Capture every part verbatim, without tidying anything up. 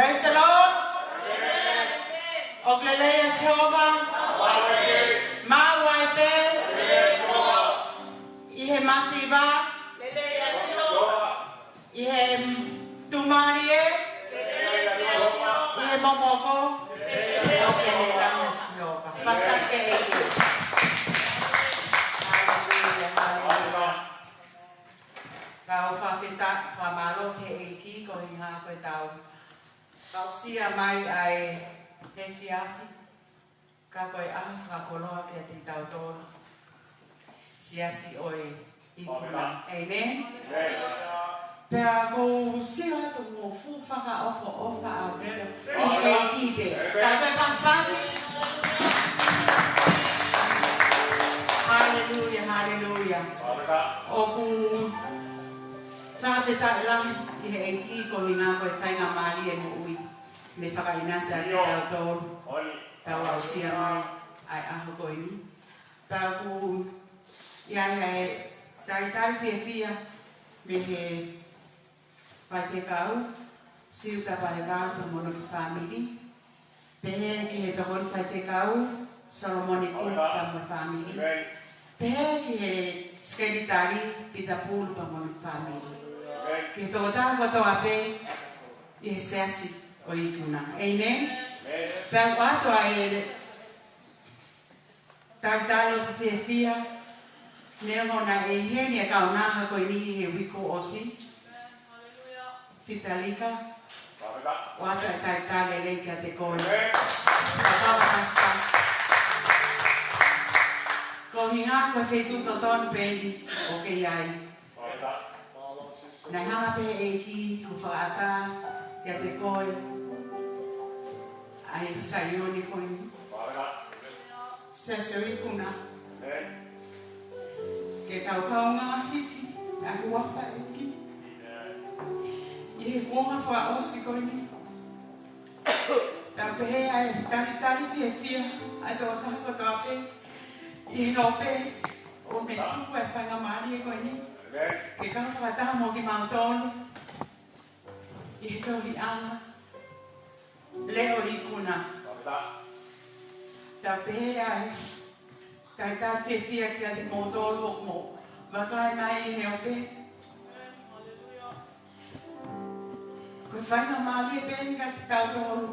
Praise the Lord. ʻOku lelei ʻa Sihova. Maʻu ai pē. ʻI he masiva. ʻI he tuʻumālie. ʻI he momoko. ʻOku lelei ʻa Sihova. Pastor Skate. Hallelujah, hallelujah. Kau fakafetaʻi, fakamālō ki he ʻEiki koeʻuhi ko ʻetau aʻusia mai ʻa e efiafi, ka ko e ʻaho fakakoloa kiate kitautolu. Siasi ʻo e ikuʻanga. Amen. Pea ʻoku ou sio atu mo fuʻu fakaʻofoʻofa ʻaupito ʻi he ʻEiki pē. Tau toe pasipasi. Haleluia, haleluia. ʻOku fakafetaʻi lahi ki he ʻEiki koeʻuhi ko e faingamālie moʻui ne fakaʻinasi ai kitautolu. Tau aʻusia mai ʻa e ʻaho ko eni. Pea ʻoku ʻi ai ʻa e talitali fiefia mei he faifekau Siuta Vaevae pea mo hono kiʻi fāmili. Pehē ki he tokoni faifekau Solomone Kupu pea mo e fāmili. Pehē ki he sekelitali Pita Pulu pea mo hono kiʻi fāmili. Ki he tokotaha kotoa pē ʻi he siasi ʻo e ikuʻanga. Amen. Pea ʻoatu ʻa e talitali loto fiefia, neongo naʻe ʻi heni ʻa e kaunanga ko eni he uike kuo ʻosi. Fitalika, ʻoatu ʻa e talitali lelei kiate koe. Pea fakapasipasi. Koeʻuhi ko e feituʻu totonu pē eni ʻoku ke ʻi ai. Naʻe hanga pē ʻe he ʻEiki ʻo fakaʻatā kiate koe ʻa e Saione ko eni. Siasi ʻo e ikuʻanga. Ke tau kaungā hiki ʻa e huafa ʻo e ʻEiki ʻi he kuonga fakaʻosi ko eni. Tau pehē ʻa e talitali fiefia ʻa e tokotaha kotoa pē ʻi he ope ʻo ne tuku ʻa e faingamālie ko eni ke kau fakataha mo kimautolu ʻi he tohiʻanga leʻo ikuʻanga. Tau pehē ʻa e talitali fiefia kiate kimoutolu ʻoku mou vakai mai ʻi he ope. Ko e faingamālie pē eni kiate kitautolu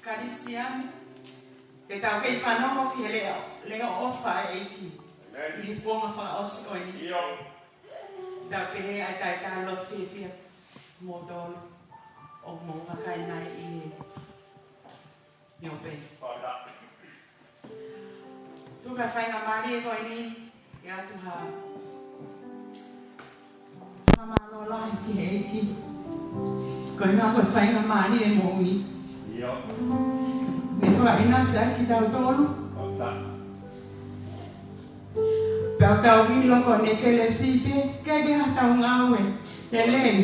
Kalisitiane ke tau kei fanongo ki he leʻo, leʻo ʻofa ʻa e ʻEiki ʻi he kuonga fakaʻosi ko eni. Tau pehē ʻa e talitali loto fiefia kimoutolu ʻoku mou vakai mai ʻi he ope. Tuku ʻa e faingamālie ko eni ke ʻoatu ha fakamālō lahi ki he ʻEiki. Koeʻuhi ko e faingamālie moʻui ne fakaʻinasi ai kitautolu. Pea tau ʻilo ko ʻene kelesi pē, ʻikai ke ʻi ai haʻatau ngāue lelei.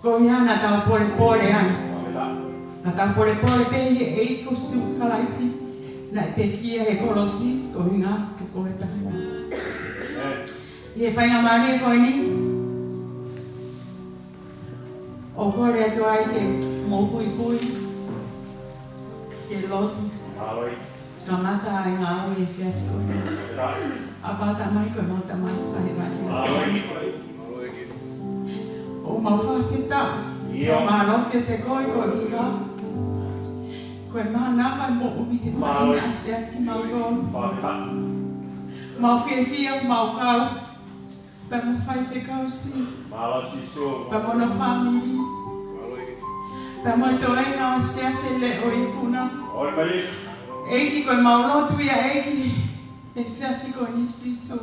Ko ia naʻa tau polepole ai. Ka tau polepole pē ʻi he ʻEiki ko Sīsū Kalaisi naʻe pekia he kolosi koeʻuhi ko koe pea mo au. ʻI he faingamālie ko eni, ʻoku ou kole atu ai ke mou kuikui, ke lotu. Kamata ʻa e ngāue he efiafi ko eni. ʻApā Tamai, ko homau Tamai ʻoku ʻi he langi. ʻOku mau fakafetaʻi. Mālō kiate koe koeʻuhi ko e mānava moʻui he fakaʻinasi ʻaki kimautolu. Mau fiefia, mau kau pea mo Faifekau Siu pea mo hono fāmili, pea mo e toenga ʻo e siasi leʻo ikuʻanga. ʻEiki, ko ʻemau lotu ia ʻEiki he efiafi ko eni Sīsū.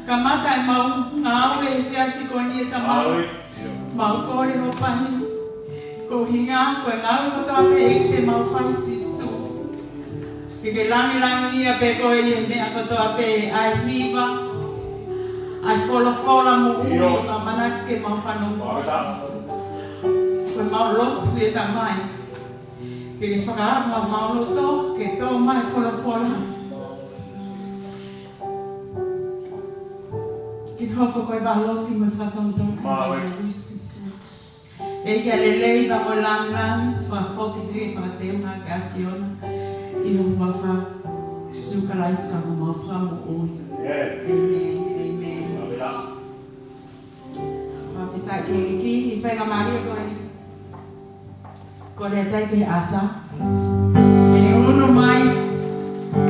Kamata ʻemau ngāue he efiafi ko eni ʻe Tamai. Mau kole hoʻo pani koeʻuhi ko e ngāue kotoa pē ʻEiki te mau fai Sīsū, ke ke langilangiʻia pē koe ʻi he meʻa kotoa pē, ʻa e hiva, ʻa e folofola moʻui ʻoku ʻamanaki ke mau fanongo Sīsū. Ko ʻemau lotu ia Tamai, ke ke fakaava homau loto ke tō mai folofola ke hoko ko e valoki mo e fakatonutonu ki heʻemau moʻui Sīsū. ʻEiki ʻa e lelei pea mo e lāngilangi, fakafoki pē fakateunga ʻa e ʻAfiona. ʻI ho huafa, Sīsū Kalaisi ko homau Fakamoʻui. ʻĒmeni. ʻĒmeni. Fakafetaʻi ki he ʻEiki, ʻi he faingamālie ko eni. Kole atu ki he ʻasa ke ne ʻunu mai,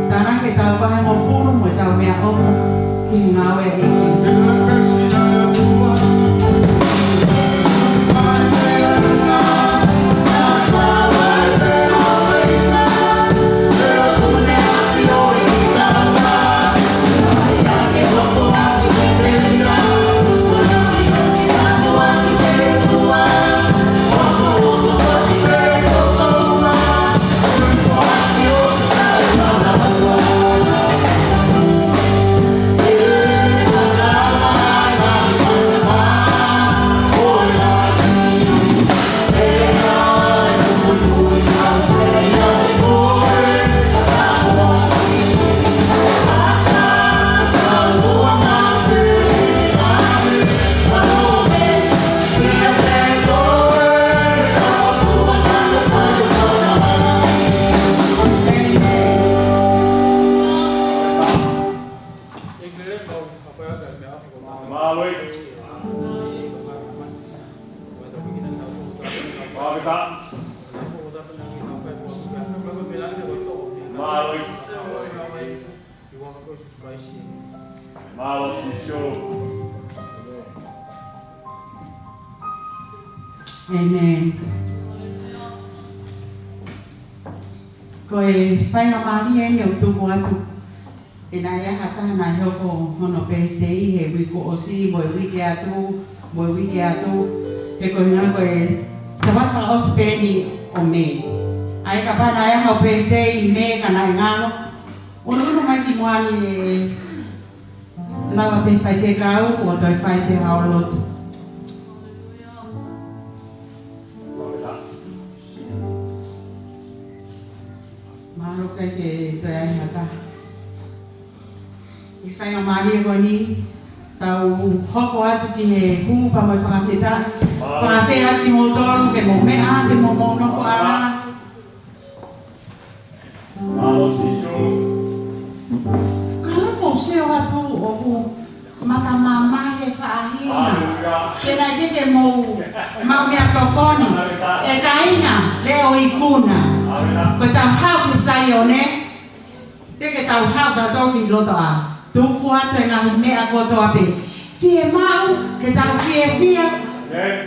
tānaki ʻetau vahehongofulu mo ʻetau meʻaʻofa ki he ngāue ʻa e ʻEiki. Mālō. Mālō. Mālō Sīsū. ʻĒmeni. Ko e faingamālie eni ʻoku tuku atu. He naʻe ʻi ai ha taha naʻe hoko hono birthday he uike kuo ʻosi, mo e uike atu, mo e uike atu. He ko e ʻuhinga ko e Sāpate fakaʻosi pē eni ʻo Mē. ʻA ia kapau naʻe ʻi ai haʻo birthday ʻi Mē ka naʻe ngalo, ʻunuʻunu mai ki muʻa ni ʻe lava pē faifekau ʻo toe fai pē haʻo lotu. Mahalo ʻikai ke toe ʻi ai ha taha. ʻI he faingamālie ko eni, tau hoko atu ki he hū pea mo e fakafetaʻi. Fakafetaʻi kimoutolu ke mou meʻa, ke mou nofo ā. Mālō Sīsū. Ka ʻoku ou sio atu ʻoku mata mamahi e faʻahinga. Haleluia. Ke nai ke ke mou maʻu meʻatokoni. Haleluia. ʻE kāinga, leʻo ikuna. Haleluia. Ko ʻetau haʻu ki Saione, te ke tau haʻu tautolu ki loto ʻa. Tuku atu e ngaahi meʻa kotoa pē. Fiemaʻu ke tau fiefia. ʻĒmeni.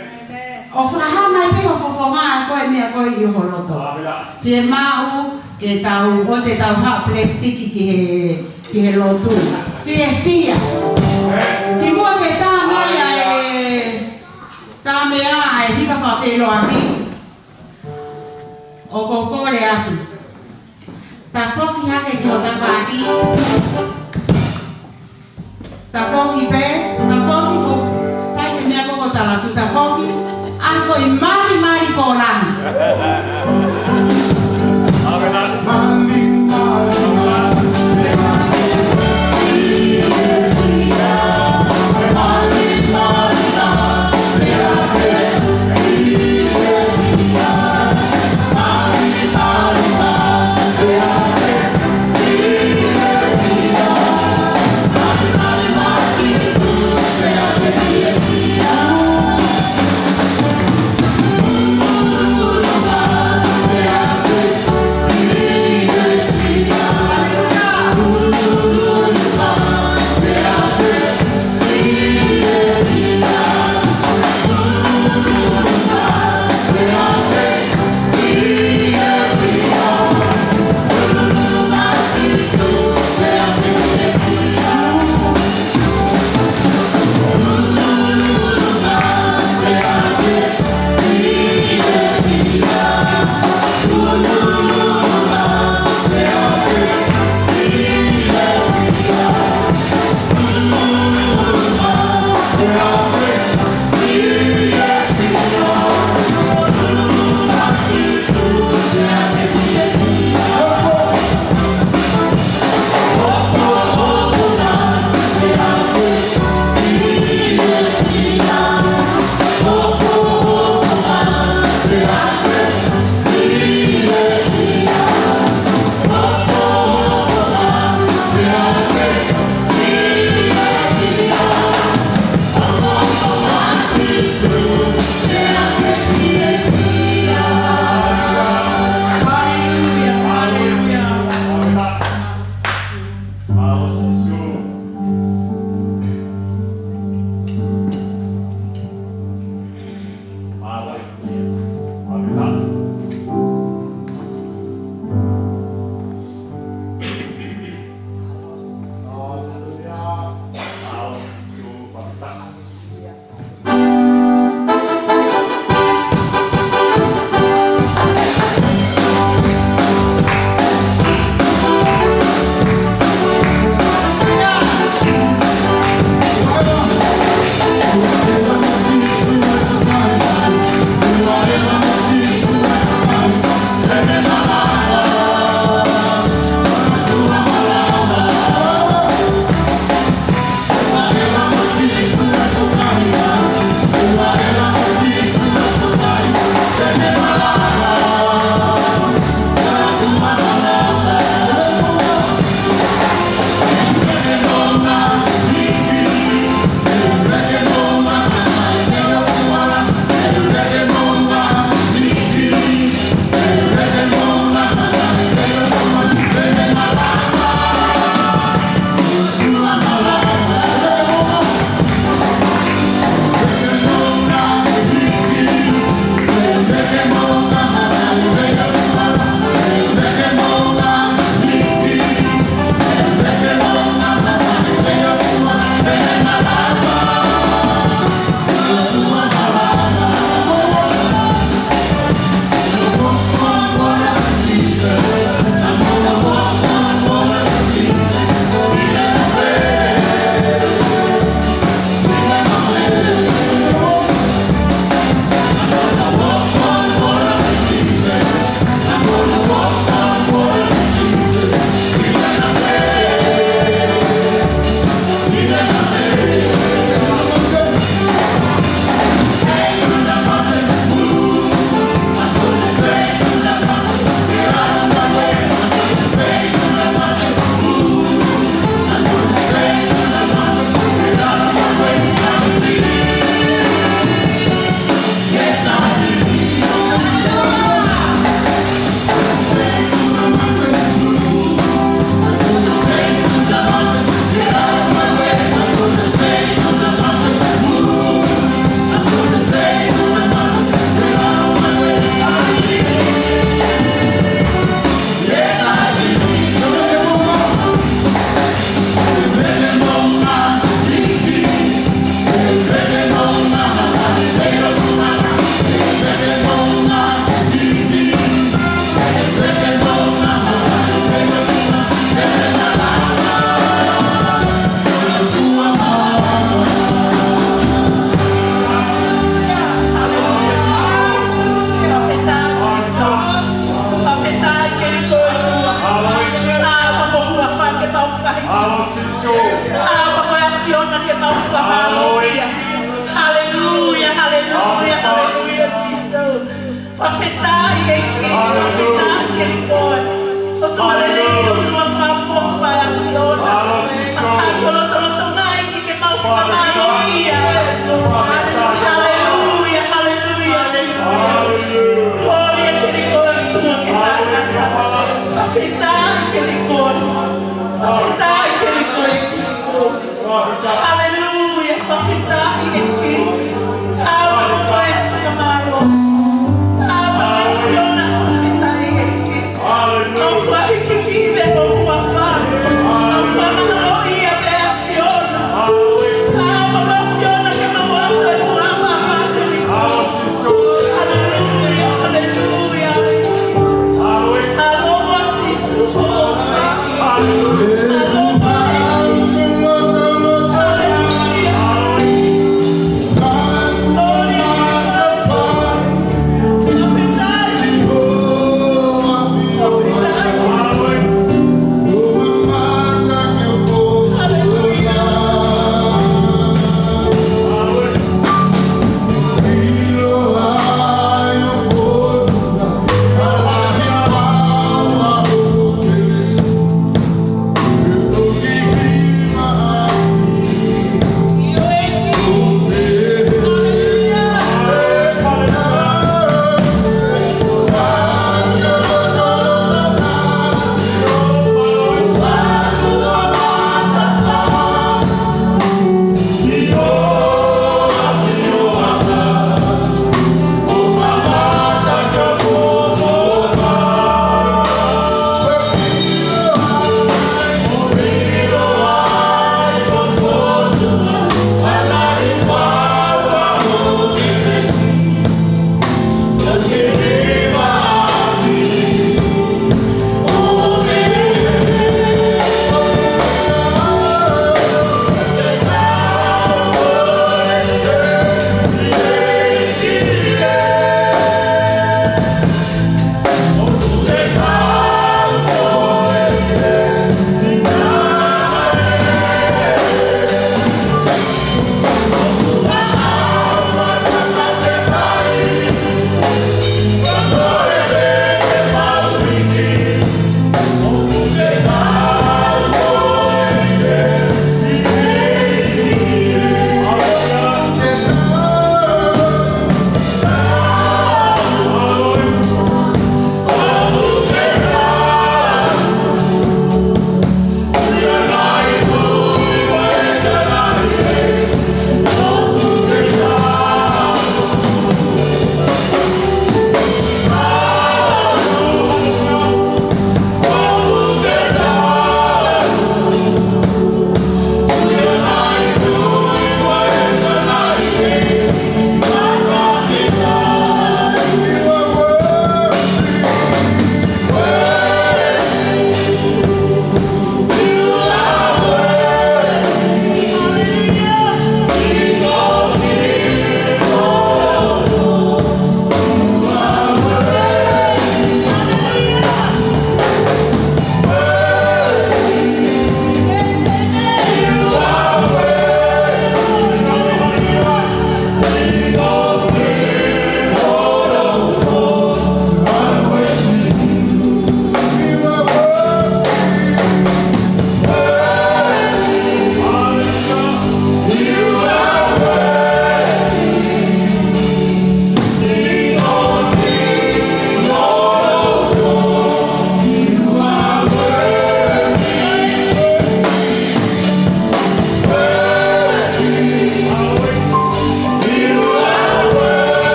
ʻO fakahā mai pē ho fofonga ʻa ko e meʻa ko ē ʻi ho loto. ʻĒmeni. Fiemaʻu ke tau, ʻoua te tau haʻu plastic ki he, ki he lotu. Fiefia. ʻĒmeni. Kimuʻa ke tā mai ʻa e, tā mai ʻa e hiva fakafeʻiloaki. ʻOku ou kole atu. Tafoki hake ki ho tafaʻaki. Tafoki pē, tafoki ko, kai ke meʻa ko ko talatu, tafoki. ʻAho ʻi mali mali fōlahi. Tapa ko e ʻAfiona ke mau fakamālō ia. Haleluia, haleluia, haleluia, Sīsū. Fakafetaʻi ʻEiki, fakafetaʻi kiate koe. ʻOtua lelei, ʻOtua fakaʻofoʻofa ʻa e ʻAfiona. Fakatolotoloto mai ke mau fakamālō ia. Haleluia, haleluia, haleluia. Glory kiate koe, ʻOtua, ke taʻengata. Fakafetaʻi kiate koe. Fakafetaʻi kiate koe, Sīsū. Haleluia, fakafetaʻi ʻEiki. Tapa mo koe ʻa e fakamālō. Tapa mo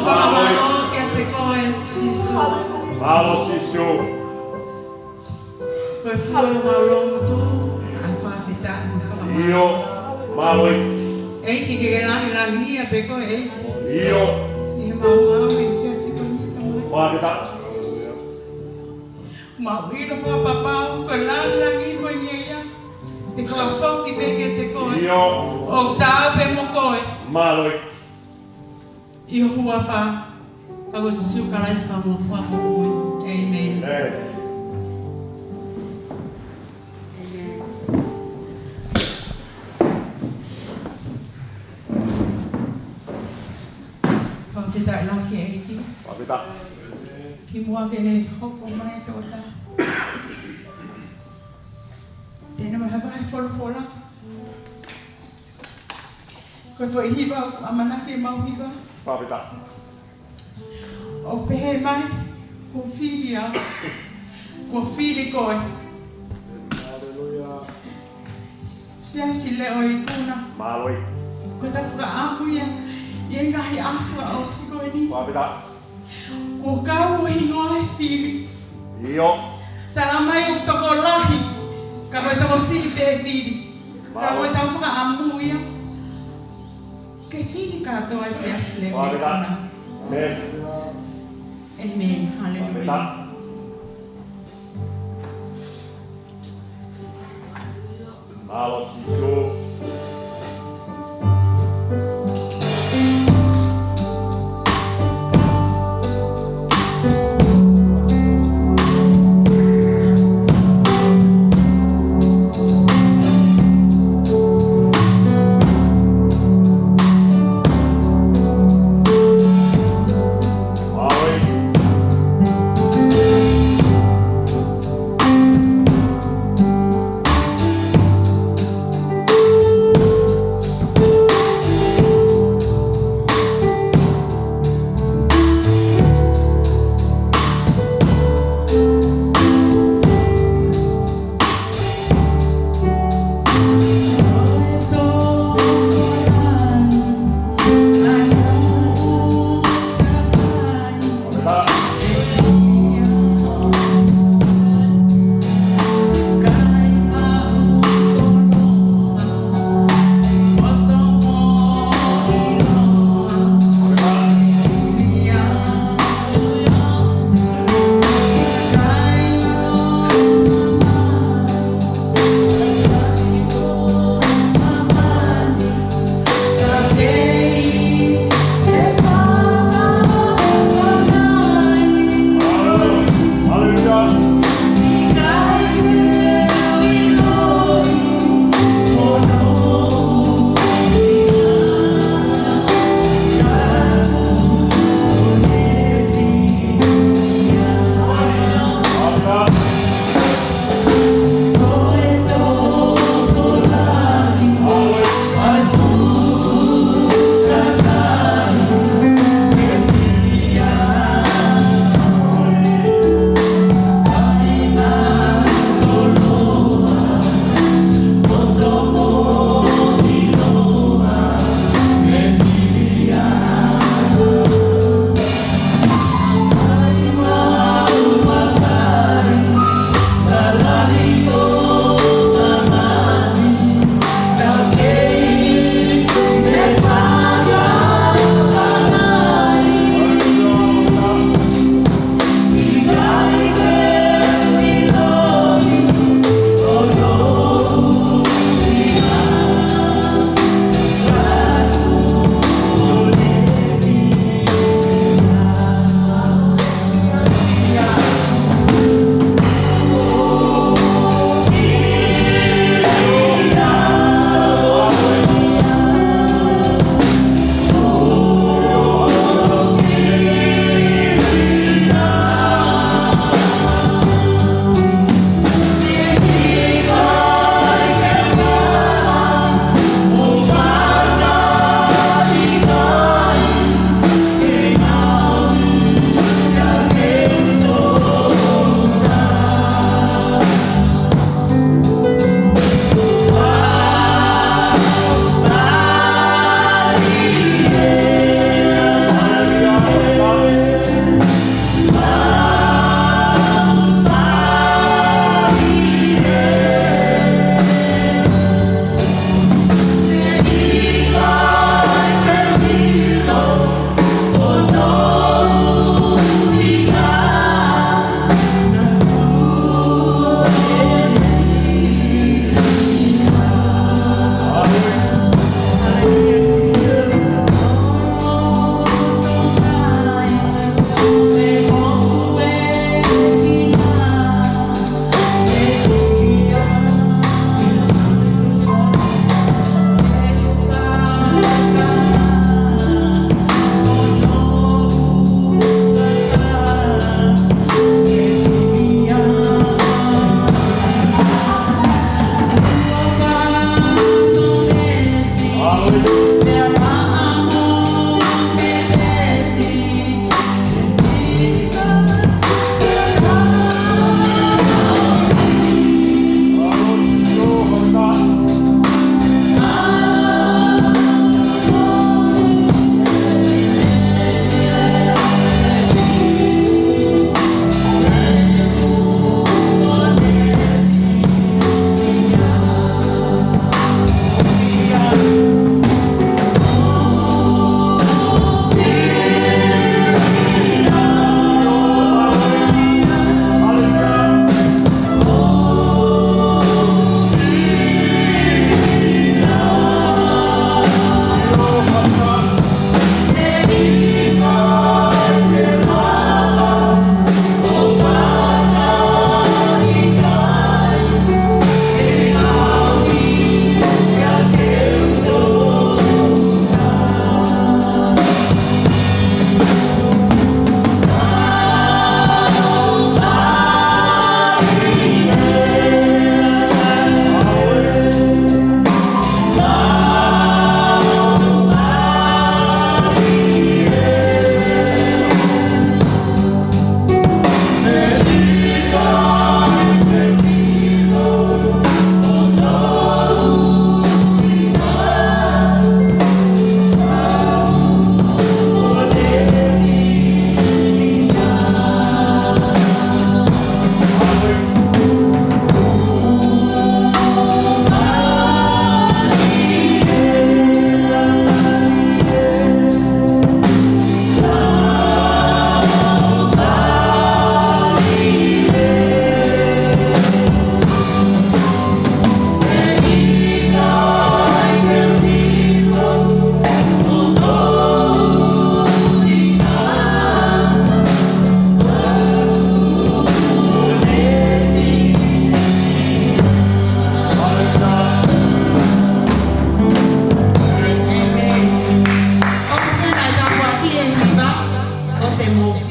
Fakamālō kiate koe, Sīsū. Mālō, Sīsū. Ko e fua mālō motu, ʻa e fakafetaʻi mo e fakamālō. ʻIo, mālō ʻEiki. ʻEiki, ke ke langilangiʻia pē koe, ʻEiki. ʻIo. ʻI he mau ngāue ʻi he efiafi ko eni, Tamai. Fakafetaʻi. Mau ʻilo fakapapau, ko e langilangi mo e ngeia, ʻe fakafoki pē kiate koe. ʻIo. ʻO taau pē mo koe. Mālō ʻEiki. ʻI ho huafa, ʻa ko Sīsū Kalaisi ko homau Fakamoʻui. ʻĒmeni. ʻĒmeni. ʻĒmeni. Fakafetaʻi lahi ki he ʻEiki. Fakafetaʻi. Kimuʻa ke hoko mai e tokotaha, te ne mai hapa he folofola. Ko e foʻi hiva ʻoku ʻamanaki ke mau hiva. Fakafetaʻi. ʻOku pehē mai, kuo fili au, kuo fili koe. Haleluia. Siasi leʻo ikuna. Mālō ʻEiki. Ko ʻetau fakaʻamu ia, ʻi he ngaahi ʻaho fakaʻosi ko eni. Fakafetaʻi. Kuo kau ʻo hingoa he fili. ʻIo. Tala mai ʻoku tokolahi, ka ko e tokosiʻi pē fili. Ka ko ʻetau fakaʻamu ia, ke fili kātoa e siasi leʻo ikuna. ʻĒmeni. ʻĒmeni. Haleluia. Mālō Sīsū.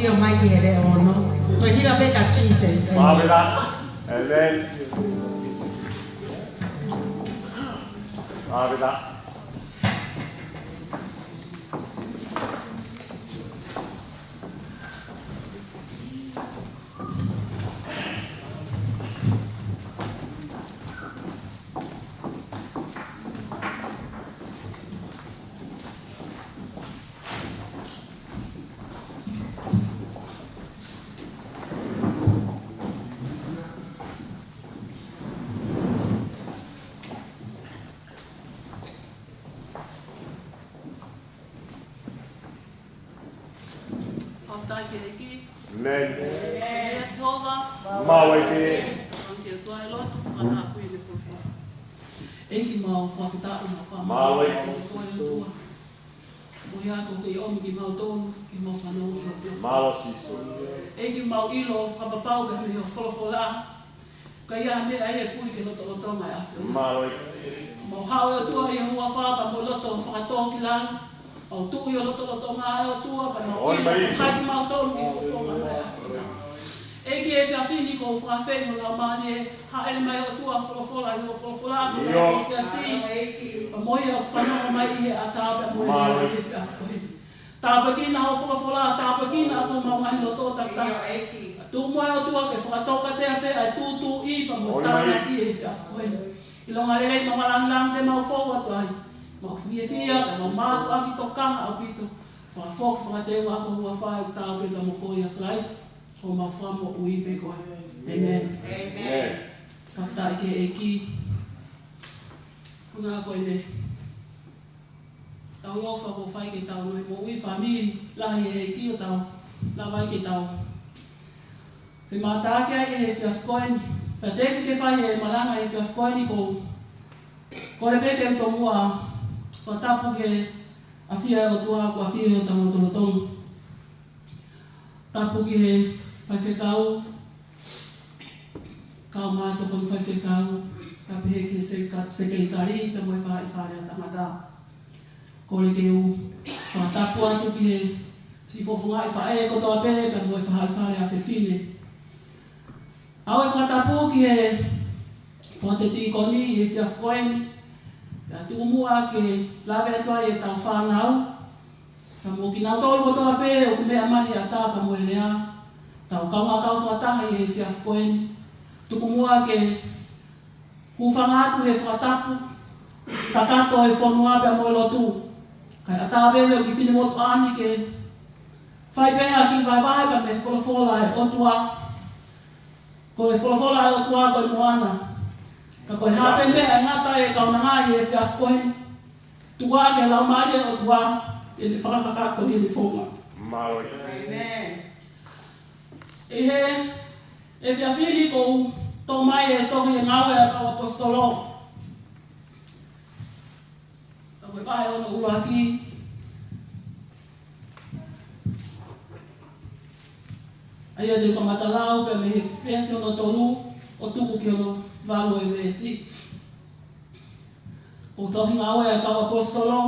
ʻIo mai ki he leʻo ono. Ko e hila pē kia Sīsū. Mālō ʻaupito. Amen. Mālō ʻaupito. Fakafetaʻi ki he ʻEiki. Amen. ʻIo Sihova. Mālō ʻEiki. Thank you, tuʻa e lotu, fakatapu ʻi he folofola. ʻEiki, mau fakafetaʻi, mau fakamālō ʻEiki. Mālō ʻEiki. Ko koe ʻOtua. Ko ia ʻoku ke ʻomi kimautolu, ke mau fanongo ki ho folofola. Mālō Sīsū. ʻEiki, mau ʻilo fakapapau pē mei ho folofola. Ka ʻi ai ha meʻa ʻe puli ki he lotolotonga ʻo e ʻAfiona. Mālō ʻEiki. Mau haʻu ʻOtua ʻi ho huafa pea mo e loto fakatōkilalo. Mau tuʻu ʻi ho lotolotonga ʻe ʻOtua pea mau ʻOi, ʻilo mai. Hai kimautolu ki he fofonga ʻo e ʻAfiona. ʻEiki, he efiafi ni ʻoku ou fakaafeʻi ho Laumālie, hāʻele mai ʻOtua folofola ʻi ho folofola, mo e ʻIo. Siasi. Pea mo ia ʻoku fanongo mai ʻi he ʻatā pea mo e Mālō. Lea ʻi he efiafi ko eni. Tāpuekina ho folofola, tāpuekina ʻa homau ngaahi loto takitaha. Tuku muʻa ʻOtua ke fakataukatea pē ʻa e tūtuuʻi pea mo e ʻOi, mai. Tānaki ʻi he efiafi ko eni. ʻIlonga lelei mo māʻoniʻoni te mau fou atu ai. Mau fiefia, pea mau mātuʻaki tokanga ʻaupito. Fakafoki fakateunga ʻaki ho huafa ʻoku taau pē pea mo koe ʻia Kalaisi, ko homau Fakamoʻui pē koe. ʻĒmeni. ʻĒmeni. Fakafetaʻi ki he ʻEiki. Ko e ʻuhinga ko eni. Tau ʻofa ʻoku fai ke tau ngaahi moʻui fāmili, lahi ʻEiki ʻoku tau lava ai ke tau femātaaki ai he efiafi ko eni. Pea teʻeki ke fai e malanga he efiafi ko eni ʻoku ou kole pē ke u tomuʻa fakatapu ki he ʻafio ʻa e ʻOtua ʻoku ʻafio ʻi hotau lotolotonga. Tapu ki he faifekau, kau mā tokoni faifekau, kae pehē ki he seka-, sekelitali, pea mo e faʻahi fale ʻo tangata. Kole ke u fakatapu atu ki he siʻi fofongaʻi faʻē kotoa pē, pea mo e faʻahi fale ʻa fefine. ʻOu fakatapu ki he poate tīkoni he efiafi ko eni, pea tuku muʻa ke lave atu ai ʻetau fānau, pea mo kinautolu kotoa pē ʻoku meʻa mai he ʻatā pea mo e lea, tau kaungā kau fakataha ʻi he efiafi ko eni. Tuku muʻa ke hūfanga atu he fakatapu kakato e fonua pea mo e lotu. Kae ʻatā pē ʻa e kiʻi finemotuʻa ni ke fai pē ha kiʻi vahevahe pea mei he folofola ʻa e ʻOtua. Ko e folofola ʻa e ʻOtua ko e moana. Ka ko e hā pē meʻa ʻe ngata ai e kaunanga ʻi he efiafi ko eni, tuku ā ki he Laumālie ʻo e ʻOtua ke ne fakakakato ʻi heʻene founga. Mālō. ʻĒmeni. ʻI he efiafi ni ʻoku ou toʻo mai e tohi ʻa e Ngāue ʻa e Kau ʻAposetolo. Ka ko e vahe hono ʻuluaki. ʻA ia te u kamata lau pē mei he veesi hono tolu ʻo tuku ki hono valu e veesi. Ko e tohi Ngāue ʻa e Kau ʻAposetolo,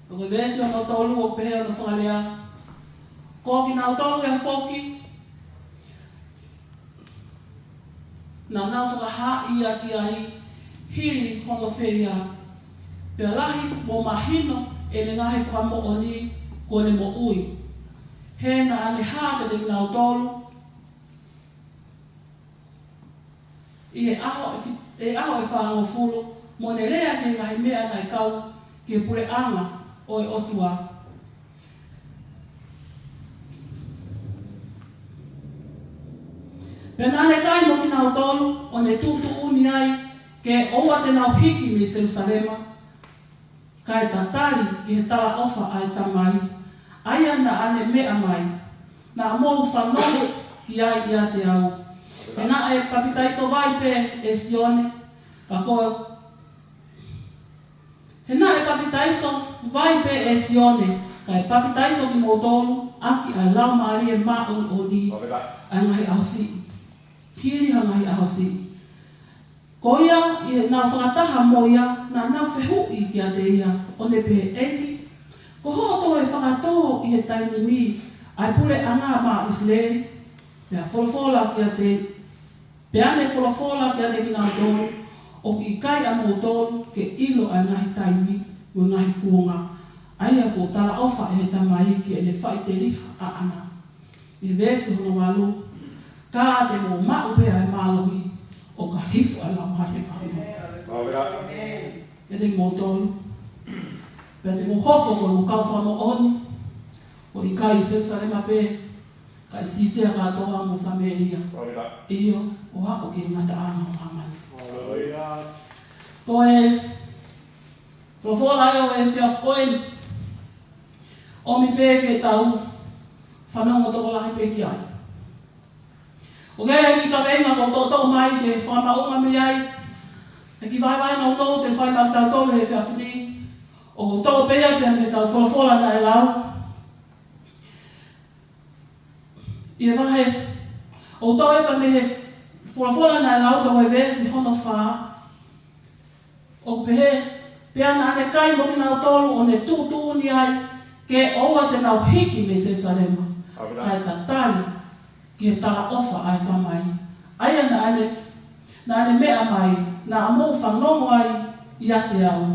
ko e veesi hono tolu ʻoku pehē hono fakalea: Ko kinautolu ʻe foki, naʻa nau fakahaaʻi ia ki ai hili hono feia, pea lahi mo mahino ʻene ngaahi fakamoʻoni kuo ne moʻui. He naʻa ne hā kiate kinautolu ʻi he ʻaho ʻe fi-, ʻi he ʻaho ʻe fāngofulu, mo ne lea ki he ngaahi meʻa naʻe kau ki he puleʻanga ʻo e ʻOtua. Pea naʻa ne kai mo kinautolu, ʻo ne tuʻutuʻuni ai ke ʻoua te nau hiki mei Selūsalema, kae tatali ki he talaʻofa ʻa e Tamai, ʻa ia naʻa ne meʻa mai, naʻa mou fanongo ki ai ʻiate au. He naʻe papitaiso vai pē ʻe Sione, ka ko He naʻe papitaiso vai pē ʻe Sione, kae papitaiso kimoutolu ʻaki ʻa e Laumālie Māʻoniʻoni ʻa e ngaahi ʻaho siʻi, hili ha ngaahi ʻaho siʻi. Ko ia, ʻi heʻenau fakataha mo ia, naʻa nau fehuʻi kiate ia, ʻo ne pehē: ʻEiki, ko hoʻo toe fakatō ʻi he taimi ni ʻa e puleʻanga maʻa ʻIsileli, pea folofola kiate, pea ne folofola kiate kinautolu, ʻoku ʻikai ʻamoutolu ke ʻilo ʻa e ngaahi taimi, mo e ngaahi kuonga, ʻa ia kuo talaʻofa ʻe he Tamai ki heʻene faʻiteliha ʻaʻana. ʻI he veesi hono valu, ka te mou maʻu pē ʻa e mālohi, ʻo ka hifo ʻa e Laumālie Māʻoniʻoni. Mālō. Kiate kimoutolu. Pea te mou hoko ko ʻeku kau fakamoʻoni, ʻo ʻikai ʻi Selusalema pē, ka ʻi Siutea kātoa mo Samēlia. Mālō. ʻIo, ʻo aʻu ki he ngataʻanga ʻo māmani. Haleluia. Ko e folofola ʻo e efiafi ko eni, ʻomi pē ke tau fanongo tokolahi pē ki ai. ʻOku ʻi ai e kiʻi kaveinga kuo toʻotoʻo mai ke fakamaʻunga mei ai e kiʻi vahevahe nounou te u fai maʻa kitautolu he efiafi ni. ʻOku toʻo pē ia pea mei heʻetau folofola naʻe lau ʻi he vahe, ʻoku toʻo ia pea mei he folofola naʻe lau, pea ko e veesi hono fā. ʻOku pehē, pea naʻa ne kai mo kinautolu ʻo ne tuʻutuʻuni ai, ke ʻoua te nau hiki mei Selusalema, ʻAmina. Kae tatali ki he talaʻofa ʻa e Tamai, ʻa ia naʻa ne, naʻa ne meʻa mai, naʻa mou fanongo ai ʻiate au.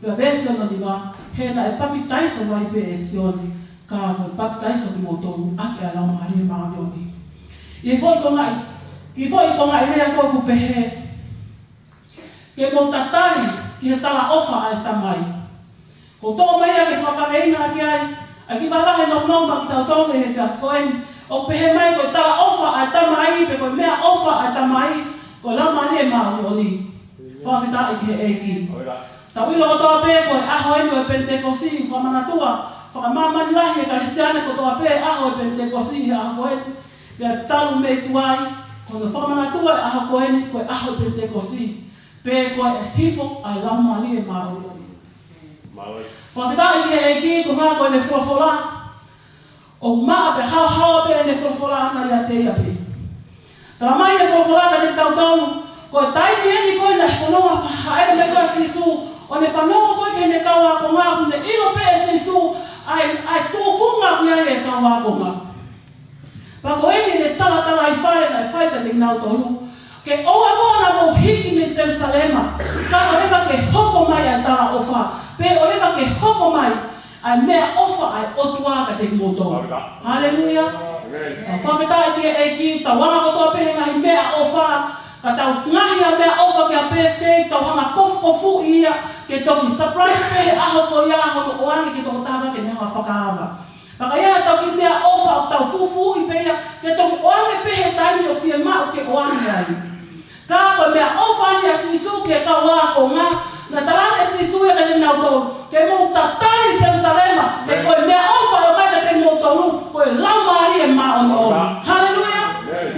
Pea veesi hono hiva, he naʻe papitaiso vai pē ʻe Sione, ka ko e papitaiso kimoutolu ʻaki ʻa e Laumālie Māʻoniʻoni. ʻI he foʻi konga, kiʻi foʻi konga ʻi lea ko ē ʻoku pehē, ke mou tatali ki he talaʻofa ʻa e Tamai. Ko e toʻo mai ia ke fakakaveinga ki ai ʻa e kiʻi vahevahe nounou maʻa kitautolu he efiafi ko eni. ʻOku pehē mai ko e talaʻofa ʻa e Tamai, pe ko e meʻaʻofa ʻa e Tamai, ko e Laumālie Māʻoniʻoni. Fakafetaʻi ki he ʻEiki. Tau ʻilo kotoa pē ko e ʻaho eni ʻo e Penitekosi, fakamanatua, fakamāmani lahi e Kalisitiane kotoa pē ʻaho e Penitekosi he ʻaho ko eni. Pea talu mei tuai, ko hono fakamanatua e ʻaho ko eni, ko e ʻaho Penitekosi, pe ko e hifo ʻa e Laumālie Māʻoniʻoni. Mālō. Fakafetaʻi ki he ʻEiki, ko e hā ko ʻene folofola, ʻoku maʻa pē haohaoa pē ʻene folofola ʻaʻana ʻiate ia pē. Tala mai e folofola kiate kitautolu, ko e taimi eni ko ē naʻe fononga fa-, hāʻele mai ko ē ʻa Sīsū, ʻo ne fanongo ko ē ki heʻene kau ākonga, ʻoku ne ʻilo pē ʻe Sīsū ʻa e, ʻa e tūkunga ʻoku ʻi ai e kau ākonga. Pea ko eni ʻene talatalaifale naʻe fai kiate kinautolu. Ke ʻoua muʻa naʻa mou hiki mei Selusalema, ka ʻoua leva ke hoko mai ʻa e talaʻofa, pe ʻoua leva ke hoko mai ʻa e meʻaʻofa ʻa e ʻOtua kiate kimoutolu. Haleluia. ʻĒmeni. Fakafetaʻi ki he ʻEiki, tau anga kotoa pē he ngaahi meʻaʻofa, ka tau ngaohi ʻa e meʻaʻofa ki ha birthday, tau hanga kofukofuʻi ia, ke toki surprise pē he ʻaho ko ia, hono ʻoange ki he tokotaha ke ne hanga fakaava. Pea ka ʻi ai ha tau kiʻi meʻaʻofa ʻoku tau fufuuʻi pē ia, ke toki ʻoange pē he taimi ʻoku fiemaʻu ke ʻoange ai. Ka ko e meʻaʻofa eni ʻa Sīsū ki he kau ākonga, naʻe talaange ʻe Sīsū ia kiate kinautolu, ke mou tatali ʻi Selusalema, he ko e meʻaʻofa ʻe ʻomai kiate kimoutolu, ko e Laumālie Māʻoniʻoni. Haleluia.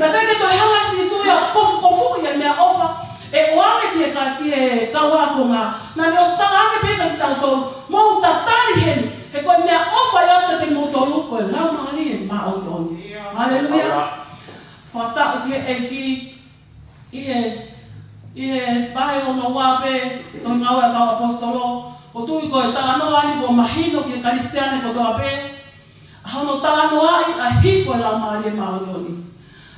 Naʻe ʻikai ke toe hanga ʻe Sīsū ia ʻo kofukofuʻi e meʻaʻofa, ʻe ʻoange ki he ka-, ki he kau ākonga. Naʻa ne ʻosi talaange pē kiate kitautolu, mou tatali heni, he ko e meʻaʻofa ʻe ʻoatu kiate kimoutolu, ko e Laumālie Māʻoniʻoni. Haleluia. Fakafetaʻi ki he ʻEiki, ʻi he, ʻi he vahe hono ua pē, tohi Ngāue ʻa e Kau ʻAposetolo, ʻoku ou tui ko e talanoa eni kuo mahino ki he Kalisitiane kotoa pē, ʻa hono talanoaʻi ʻa e hifo e Laumālie Māʻoniʻoni.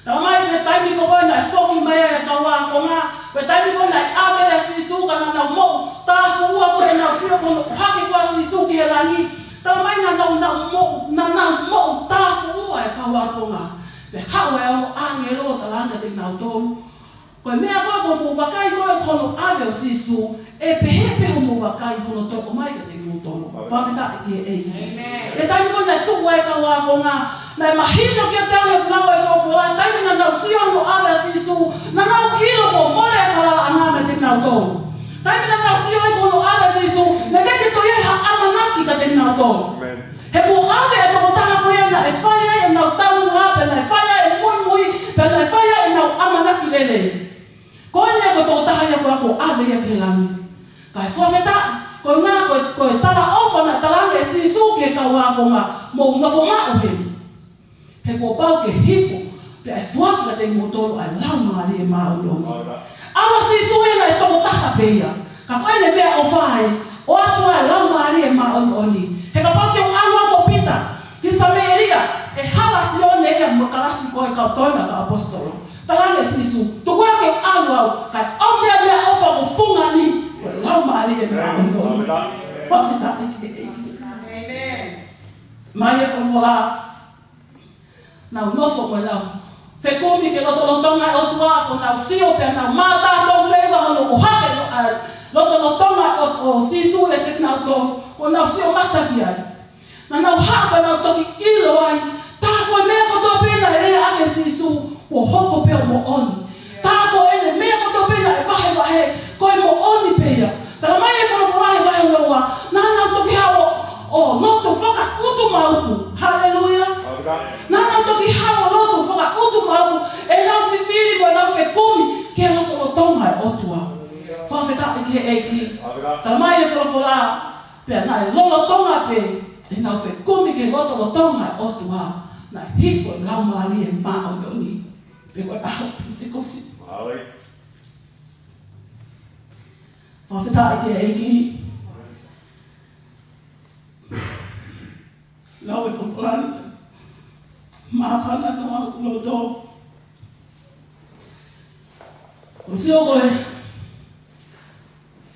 Tala mai ko e taimi ko ē naʻe foki mai ai e kau ākonga, ko e taimi ko ē naʻe ʻave ʻa Sīsū ka naʻa nau moʻu tāfuʻua ko ē ʻenau sio ko hono ʻohake ko ē ʻa Sīsū ki he langi. Tala mai naʻa nau, nau moʻu, naʻa nau moʻu tāfuʻua e kau ʻākonga. Pea haʻu e ongo ʻāngelo ʻo talaange kiate kinautolu, ko e meʻa ko ē ʻoku mou vakai ko ē ko hono ʻave ʻo Sīsū, ʻe pehē pē hoʻomou vakai hono toe ʻomai kiate kimoutolu. Fakafetaʻi ki he ʻEiki. ʻĒmeni. He taimi ko ē naʻe tuʻu ai e kau ākonga, naʻe mahino kiate au he lau e folofola, taimi naʻa nau sio hono ʻave ʻa Sīsū, naʻa nau ʻilo kuo mole e falalaʻanga meiate kinautolu. Taimi naʻa nau sio ai ko hono ʻave ʻa Sīsū, naʻe ʻikai ke toe ʻi ai ha ʻamanaki kiate kinautolu. ʻĒmeni. He kuo ʻave e tokotaha ko ia naʻe fai ai ʻenau talanoa, pea naʻe fai ai e muimui, pea naʻe fai ai ʻenau ʻamanaki lelei. Ko eni ko e tokotaha ia ko ē kuo ʻave ia ki he langi. Kae fakafetaʻi, ko e ʻuhinga ko e, ko e talaʻofa naʻe talaange ʻe Sīsū ki he kau ākonga, mou nofo maʻu heni. He kuo pau ke hifo, pea ʻe foaki kiate kimoutolu ʻa e Laumālie Māʻoniʻoni. ʻAlu ʻa Sīsū ia naʻe tokotaha pē ia. Ka ko ʻene meʻaʻofa ē, ʻoatu ʻa e Laumālie Māʻoniʻoni. He kapau te u ʻalu au mo Pita ki Samēlia, ʻe ko e kau toenga ʻo e kau ʻaposetolo. Talaange ʻe Sīsū, tuku hake ʻalu au, kae ʻomi ʻa e meʻaʻofa ʻoku fungani, ko e Laumālie Māʻoniʻoni. Fakafetaʻi ki he ʻEiki. ʻĒmeni. Mai e folofola, naʻa nau nofo mo ʻenau fekumi ki he lotolotonga ʻo e ʻOtua, kuo nau sio pea nau mātā ʻa e feiva hono ʻohake ʻo e lotolotonga ʻo, ʻo Sīsū ʻiate kinautolu, kuo nau sio mata ki ai. Naʻa nau haʻu pea nau toki ʻilo ai, tā ko e meʻa kotoa pē naʻe lea ʻaki ʻe Sīsū, kuo hoko pē ʻo moʻoni. Tā ko ʻene meʻa kotoa pē naʻe vahevahe, ko e moʻoni pē ia. Talamai ʻe he folofola he vahe hono ua, naʻa nau toki haʻu ʻo lotu fakaʻutumauku. Haleluia. Naʻa nau toki haʻu ʻo lotu fakaʻutumauku, ʻenau fifili mo ʻenau fekumi ki he lotolotonga ʻo e ʻOtua. Fakafetaʻi ki he ʻEiki. Talamai ʻe he folofola, pea naʻe lolotonga pē ʻenau fekumi ki he lotolotonga ʻo e ʻOtua, naʻe hifo e Laumālie Māʻoniʻoni. Pea ko e ʻaho Penitekosi. Fakafetaʻi ki he ʻEiki. Lau e folofola ni, māfana noa ʻoku loto. ʻOku sio ko e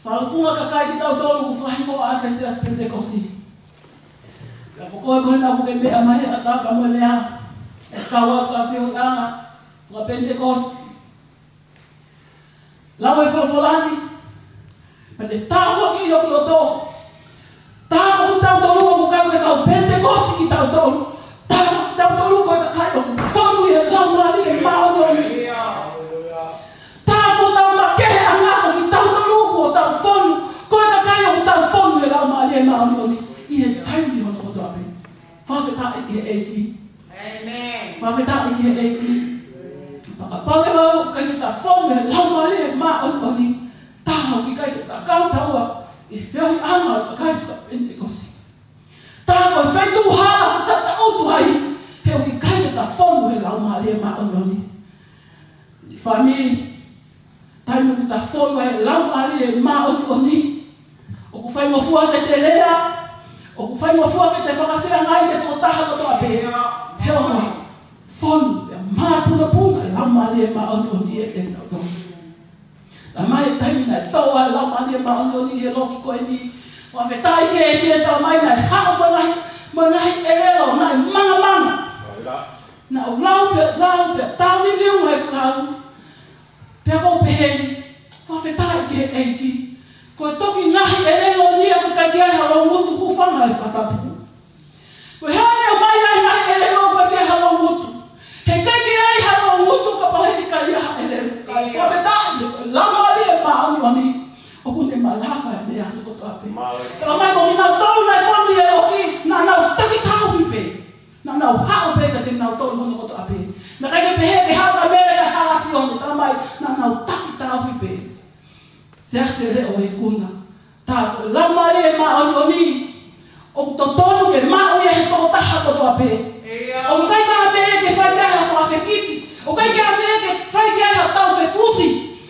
falukunga kakai kitautolu ʻoku fai mo ʻa e Siasi Penitekosi. Pea ko koe ko ena ʻoku ke meʻa mai he ʻatā pea mo e lea, ʻe kau atu ʻa e feohiʻanga faka-Penitekosi. Lau e folofola ni, pea ne tāpuakiʻi hoku loto. Tā ko kitautolu ʻoku ʻikai ko e kau Penitekosi kitautolu. Tā ko kitautolu ko e kakai ʻoku fonu ʻi he Laumālie Māʻoniʻoni. Tā ko hotau makeheʻanga ko kitautolu ʻoku tau fonu, ko e kakai ʻoku tau fonu ʻi he Laumālie Māʻoniʻoni ʻi he taimi hono kotoa pē. Fakafetaʻi ki he ʻEiki. ʻĒmeni. Fakafetaʻi ki he ʻEiki. Fakapale mau ʻikai ke ta fonu ʻi he Laumālie Māʻoniʻoni, tā ʻoku ʻikai ke ta kau taua ʻi he feohiʻanga ʻo e kakai faka-Penitekosi. Tā ko e feituʻu hala ʻoku ta taʻutu ai, he ʻoku ʻikai ke ta fonu ʻi he Laumālie Māʻoniʻoni. Fāmili, taimi ʻoku ta fonu ai he Laumālie Māʻoniʻoni, ʻoku faingofua ke te lea, ʻoku faingofua ke te fakafeangai ki he tokotaha kotoa pē. He ʻoku fonu pea māpunopuna e Laumālie Māʻoniʻoni ʻiate kitautolu. Talamai taimi naʻe tō ai e Laumālie Māʻoniʻoni he loki ko eni, fakafetaʻi ki he ʻEiki, talamai naʻe haʻu mo e ngaahi, mo e ngaahi ʻelelo, naʻe mangamanga. Naʻa ku lau pē, lau pē, tauni liu mai lau. Pea ko u pehē ni, fakafetaʻi ki he ʻEiki. Ko e toki ngaahi ʻelelo ni ʻoku ʻikai ke ʻi ai ha loungutu, hūfanga he fakatapu. Ko e hā e meʻa ʻoku ʻomai ai e ngaahi ʻelelo ʻoku ʻikai ke ʻi ai ha loungutu? He ʻikai ke ʻi ai ha loungutu kapau he ʻikai ʻi ai ha ʻelelo. Kae fakafetaʻi, Laumālie Māʻoniʻoni ʻoku ne malava e meʻa hono kotoa pē. Talamai ko kinautolu naʻe fonu ʻi he loki, naʻa nau taki tauhi pē. Naʻa nau haʻu pē kiate kinautolu hono kotoa pē. Naʻe ʻikai ke pehē ke haʻu ʻa Mele kae hala ʻa Sione, talamai naʻa nau taki tauhi pē. Siasi e leʻo ʻo e ikuna. Tā ko e Laumālie Māʻoniʻoni ʻoku totonu ke maʻu ia ʻe he tokotaha kotoa pē. ʻIo. ʻOku ʻikai ko ha meʻa ke fai ki ai ha fakafekiki. ʻOku ʻikai ko ha meʻa ke fai ki ai ha tau fefusi.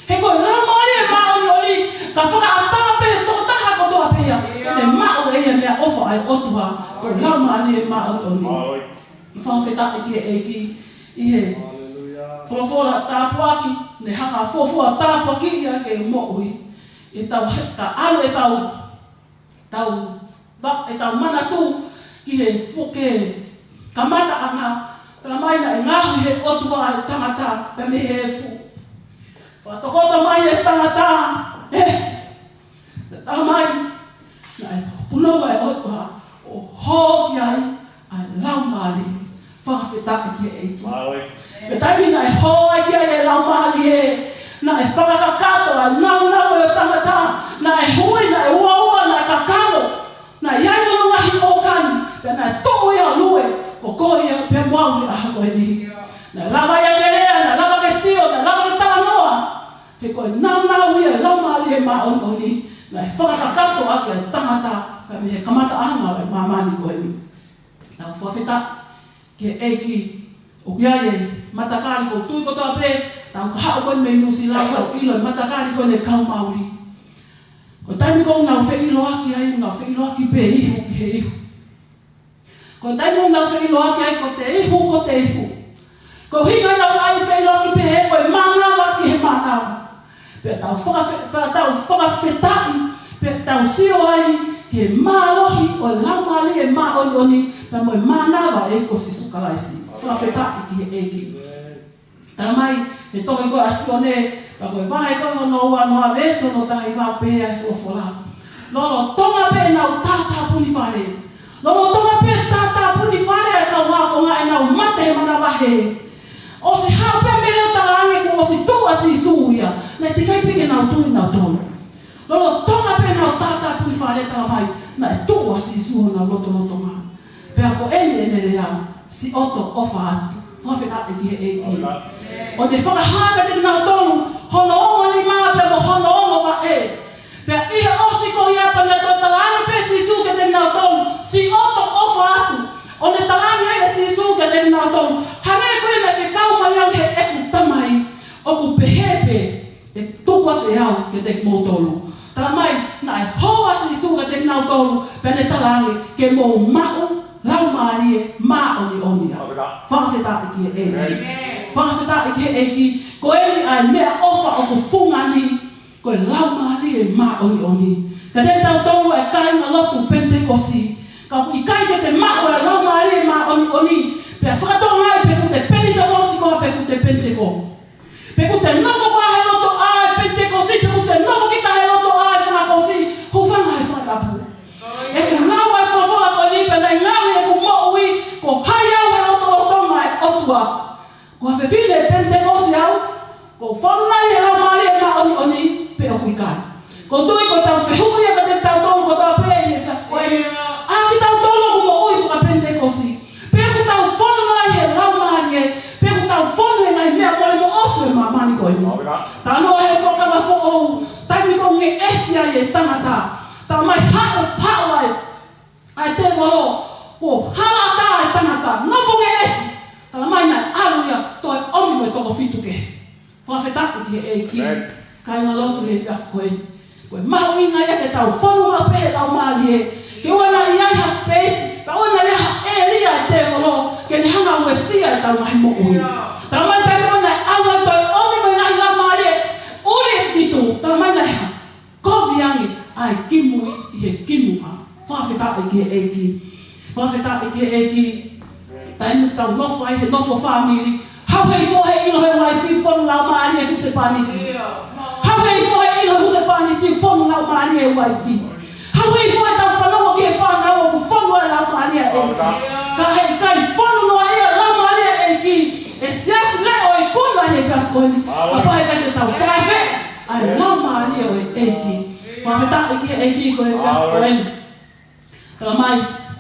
He ko e Laumālie Māʻoniʻoni, ka fakaʻatā pē ʻe he tokotaha kotoa pē ia, ʻio, ke ne maʻu ʻe ia e meʻaʻofa ʻa e ʻOtua, ko e Laumālie Māʻoniʻoni. Fakafetaʻi ki he ʻEiki ʻi he folofola tāpuaki, ne hanga ʻo fuofua tāpuakiʻi ʻa e moʻui. ʻI heʻetau he-, ka ʻalu ʻetau, tau va-, ʻetau manatu ki he fuke kamataʻanga, talamai naʻe ngaohi ʻe he ʻOtua e tangata, pea mei he efu. Fakatokota mai e tangata, efu. Talamai naʻe punou ʻa e ʻOtua ʻo hō ki ai ʻa e Laumālie. Fakafetaʻi ki he ʻEiki. Mālō. Pea taimi naʻe hō ai ki ai e Laumālie, naʻe fakakakato ʻa e nāunau ʻo e tangata, naʻe hui, naʻe uaua, naʻe kakano, naʻe ʻi ai hono ngaahi ʻōkani, pea naʻe tuʻu ia ʻo lue, ko koe ia pea mo au he ʻaho ko eni. Naʻe lava ia ke lea, naʻe lava ke sio, naʻe lava ke talanoa. He ko e nāunau ia e Laumālie Māʻoniʻoni, naʻe fakakakato ʻaki e tangata, pea mei he kamataʻanga ʻo e māmani ko eni. Tau fakafetaʻi ki he ʻEiki, ʻoku ʻi ai e matakali, ʻoku ou tui kotoa pē, tau ka haʻu ko eni mei Nuʻusila, tau ʻilo e matakali ko eni e kau Mauli. Ko e taimi ʻoku nau feʻiloaki ai, nau feʻiloaki pē ihu ki he ihu. Ko e taimi ʻoku nau feʻiloaki ai, ko e ihu, ko e ihu. Ko e ʻuhinga naʻa nau ʻai feʻiloaki pehē ko e mānava ki he mānava. Pea tau fakafe-, pea tau fakafetaʻi, pea tau sio ai ki he mālohi ʻo e Laumālie Māʻoniʻoni, pea mo e mānava ʻo e ʻEiki ko Sīsū Kalaisi. Fakafetaʻi ki he ʻEiki. Talamai ʻe he tohi ko ē ʻa Sione, pea ko e vahe ko ē hono ua noa, veesi hono taha hiva, pehē ʻa e folofola: Lolotonga pē ʻenau tātāpuni fale, lolotonga pē tātāpuni fale ʻa e kau ākonga ʻenau mate he manavahē, ʻosi haʻu pē mei he talaange kuo ʻosi tuʻu ʻa Sīsū ia, naʻe teʻeki ai pē ke nau tui nautolu. Lolotonga pē ʻenau tātāpuni fale, talamai naʻe tuʻu ʻa Sīsū ʻi honau lotolotonga. Pea ko eni ʻene lea: Siʻoto ʻofa atu. Fakafetaʻi ki he ʻEiki. ʻO ne fakahā kiate kinautolu hono ongo nima pea mo hono ongo vaʻe. Pea ʻi he ʻosi ko ia pea naʻe toe talaange pē ʻe Sīsū kiate kinautolu: Siʻoto ʻofa atu. ʻO ne talaange ʻe Sīsū kiate kinautolu, hangē ko ia naʻe fekau mai au ʻe heʻeku Tamai, ʻoku pehē pē ʻe tuku atu ʻe au kiate kimoutolu. Talamai naʻe hō ʻa Sīsū kiate kinautolu, pea ne talaange ke mou maʻu Laumālie Māʻoniʻoni. Fakafetaʻi ki he ʻEiki. Fakafetaʻi ki he ʻEiki. Ko eni ʻa e meʻaʻofa ʻoku fungani, ko e Laumālie Māʻoniʻoni. Kiate kitautolu ʻa e kāingalotu Penitekosi, ka ʻoku ʻikai ke te maʻu ʻa e Laumālie Māʻoniʻoni, pea fakatokangaʻi pe ʻoku te Penitekosi koā pe ʻoku te Peniteko. Pe ʻoku te nofo koā he lotoʻā ʻo e Penitekosi, pe ʻoku te nofo kita he lotoʻā ʻo e Fakakosi, hūfanga he fakatapu. ʻOku lau ʻa e folofola ko eni, pea naʻe ngaohi ʻeku moʻui ko hai au he lotolotonga ʻo e ʻOtua. Ko ha fefine Penitekosi au, kuo u fonu nai he Laumālie Māʻoniʻoni, pe ʻoku ʻikai? ʻOku ou tui ko ʻetau fehuʻi ia kiate kitautolu kotoa pē ʻi he efiafi ko eni. ʻA kitautolu ʻoku moʻui faka-Penitekosi, pe ʻoku tau fonu nai he Laumālie, pe ʻoku tau fonu he ngaahi meʻa mole moʻosi ʻo e māmani ko eni. Talanoa he Fuakava Foʻou, taimi ko ē ngeʻesi ai e tangata, talamai haʻu, haʻu ai ʻa e tēvolo, kuo hala ʻatā e tangata, nofo ngeʻesi. Talamai naʻe ʻalu ia, toe ʻomi mo e toko fitu kehe. Fakafetaʻi ki he ʻEiki. Kāingalotu he efiafi ko eni, ko e mahuʻinga ia ke tau fonu maʻu pē he Laumālie. Ke ʻoua naʻa ʻi ai ha space, ka ʻoua naʻa ʻi ai ha ʻēlia ʻa e tēvolo ke ne hanga ʻo uesia ʻetau ngaahi moʻui. Talamai taimi ko ē naʻe ʻalu ai, toe ʻomi mo e ngaahi laumālie ʻuli ʻe fitu. Talamai naʻe hā? Kovi ange ʻa e kimu ʻi he kimuʻa. Fakafetaʻi ki he ʻEiki. Fakafetaʻi ki he ʻEiki. Taimi ʻoku tau nofo ai he nofo fāmili, haʻu hifo he ʻilo he uaifi, fonu laumālie husepāniti. Haʻu hifo he ʻilo husepāniti, fonu laumālie uaifi. Haʻu hifo ʻetau fanongo ki he fānau, ʻoku fonu ai laumālie ʻEiki. Ka heʻikai fonu noa ia laumālie ʻEiki, ʻe siasi leʻo ʻi kuna he efiafi ko eni. Kapau heʻikai ke tau fakaafeʻi ʻa e Laumālie ʻo e ʻEiki. Fakafetaʻi ki he ʻEiki ko e efiafi ko eni. Talamai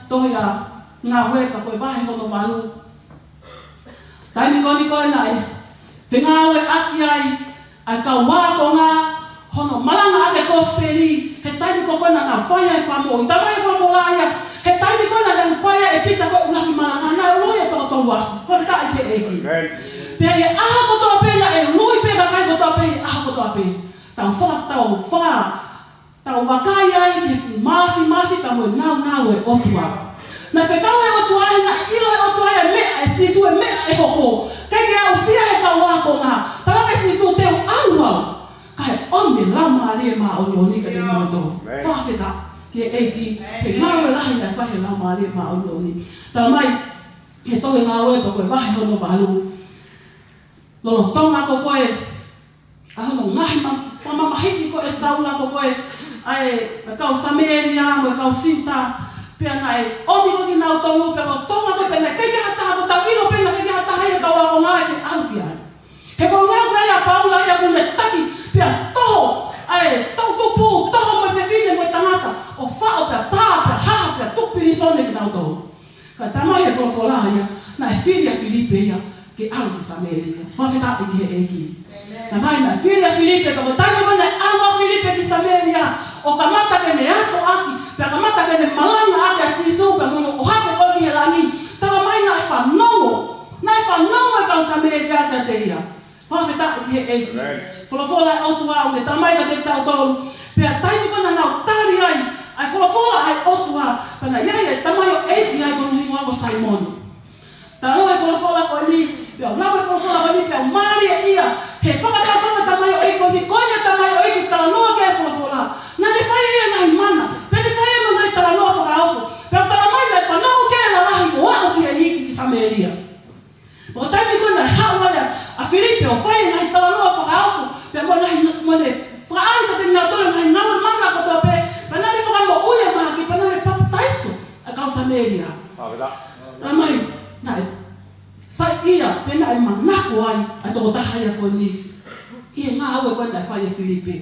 tohi ʻa Ngāue, ka ko e vahe hono valu. Taimi ko eni ko ē naʻe fengāueʻaki ai ʻa e kau ākonga hono malangaʻaki e kosipeli, he taimi ko ē naʻa nau fai ai e fakamoʻui. Talamai ʻe he folofola ia, he taimi ko ē naʻa nau fai ai e pita ko ē ʻuluaki malanga, naʻe ului e toko tolu afe. Fakafetaʻi ki he ʻEiki. Pea ʻi he ʻaho kotoa pē naʻe ului pē e kakai kotoa pē he ʻaho kotoa pē. Tau fa-, tau fa-, tau vakai ai ki he māfimafi pea mo e nāunau ʻo e ʻOtua. Naʻe fekau ʻe he ʻOtua, naʻe ʻilo ʻe he ʻOtua e meʻa ʻe Sīsū, e meʻa ʻe hoko. ʻIkai ke aʻusia ʻe he kau ākonga. Talaange ʻe Sīsū, te u ʻalu au, kae ʻomi e Laumālie Māʻoniʻoni kiate kimoutolu. Fakafetaʻi ki he ʻEiki. He ngāue lahi naʻe fai ʻe he Laumālie Māʻoniʻoni. Talamai ʻe he tohi Ngāue, pea ko e vahe hono valu, lolotonga ko ē ʻa hono ngaahi ma-, fakamamahiʻi ko ē ʻe Saula ko ē ʻa e, ʻa e kau Samēlia mo e kau Siuta, pea naʻe ʻomi ko ē kinautolu, pea lolotonga ko ē pea naʻe ʻikai ke ʻi ai ha taha, ko ʻetau ʻilo pē naʻe ʻikai ke ʻi ai ha taha ia ʻi he kau ākonga ʻe feʻaluʻaki ai. He ko e ngāue ia ʻa Paula ia kuo ne taki, pea toho ʻa e toʻutupu, toho mo e fefine mo e tangata, ʻo faʻo pea tā pea haha pea tuku pilīsone kinautolu. Ka talamai ʻe he folofola ia, naʻe fili ʻa Filipe ia ke ʻalu ki Samēlia. Fakafetaʻi ki he ʻEiki. Talamai naʻe fili ʻa Filipe, ka ko e taimi ko ē naʻe ʻalu ʻa Filipe ki Samēlia, ʻo kamata ke ne akoʻaki, pea kamata ke ne malangaʻaki ʻa Sīsū, pea mo hono ʻohake ko ē ki he langi. Talamai naʻe fanongo, naʻe fanongo e kau Samēlia kiate ia. Fakafetaʻi ki he ʻEiki. Folofola ʻa e ʻOtua ʻoku ne talamai kiate kitautolu. Pea taimi ko ē naʻa nau tali ai ʻa e folofola ʻa e ʻOtua, pea naʻe ʻi ai e tamaioʻeiki ai ko hono hingoa ko Saimone. Talanoa ʻa e folofola ko eni, pea ʻoku lau ʻe he Samēlia. Ko e taimi ko ē naʻe haʻu ai ʻa Filipe ʻo fai e ngaahi talanoa fakaofo, pea mo e ngaahi, mo ʻene fakaʻaliʻali kiate kinautolu e ngaahi ngāue mana kotoa pē, pea naʻa ne fakamoʻui ʻa Maʻake, pea naʻa ne papitaiso ʻa e kau Samēlia. Talamai, naʻe saiʻia, pea naʻe manako ai ʻa e tokotaha ia ko eni ʻi he ngāue ko ē naʻe fai ʻe Filipe.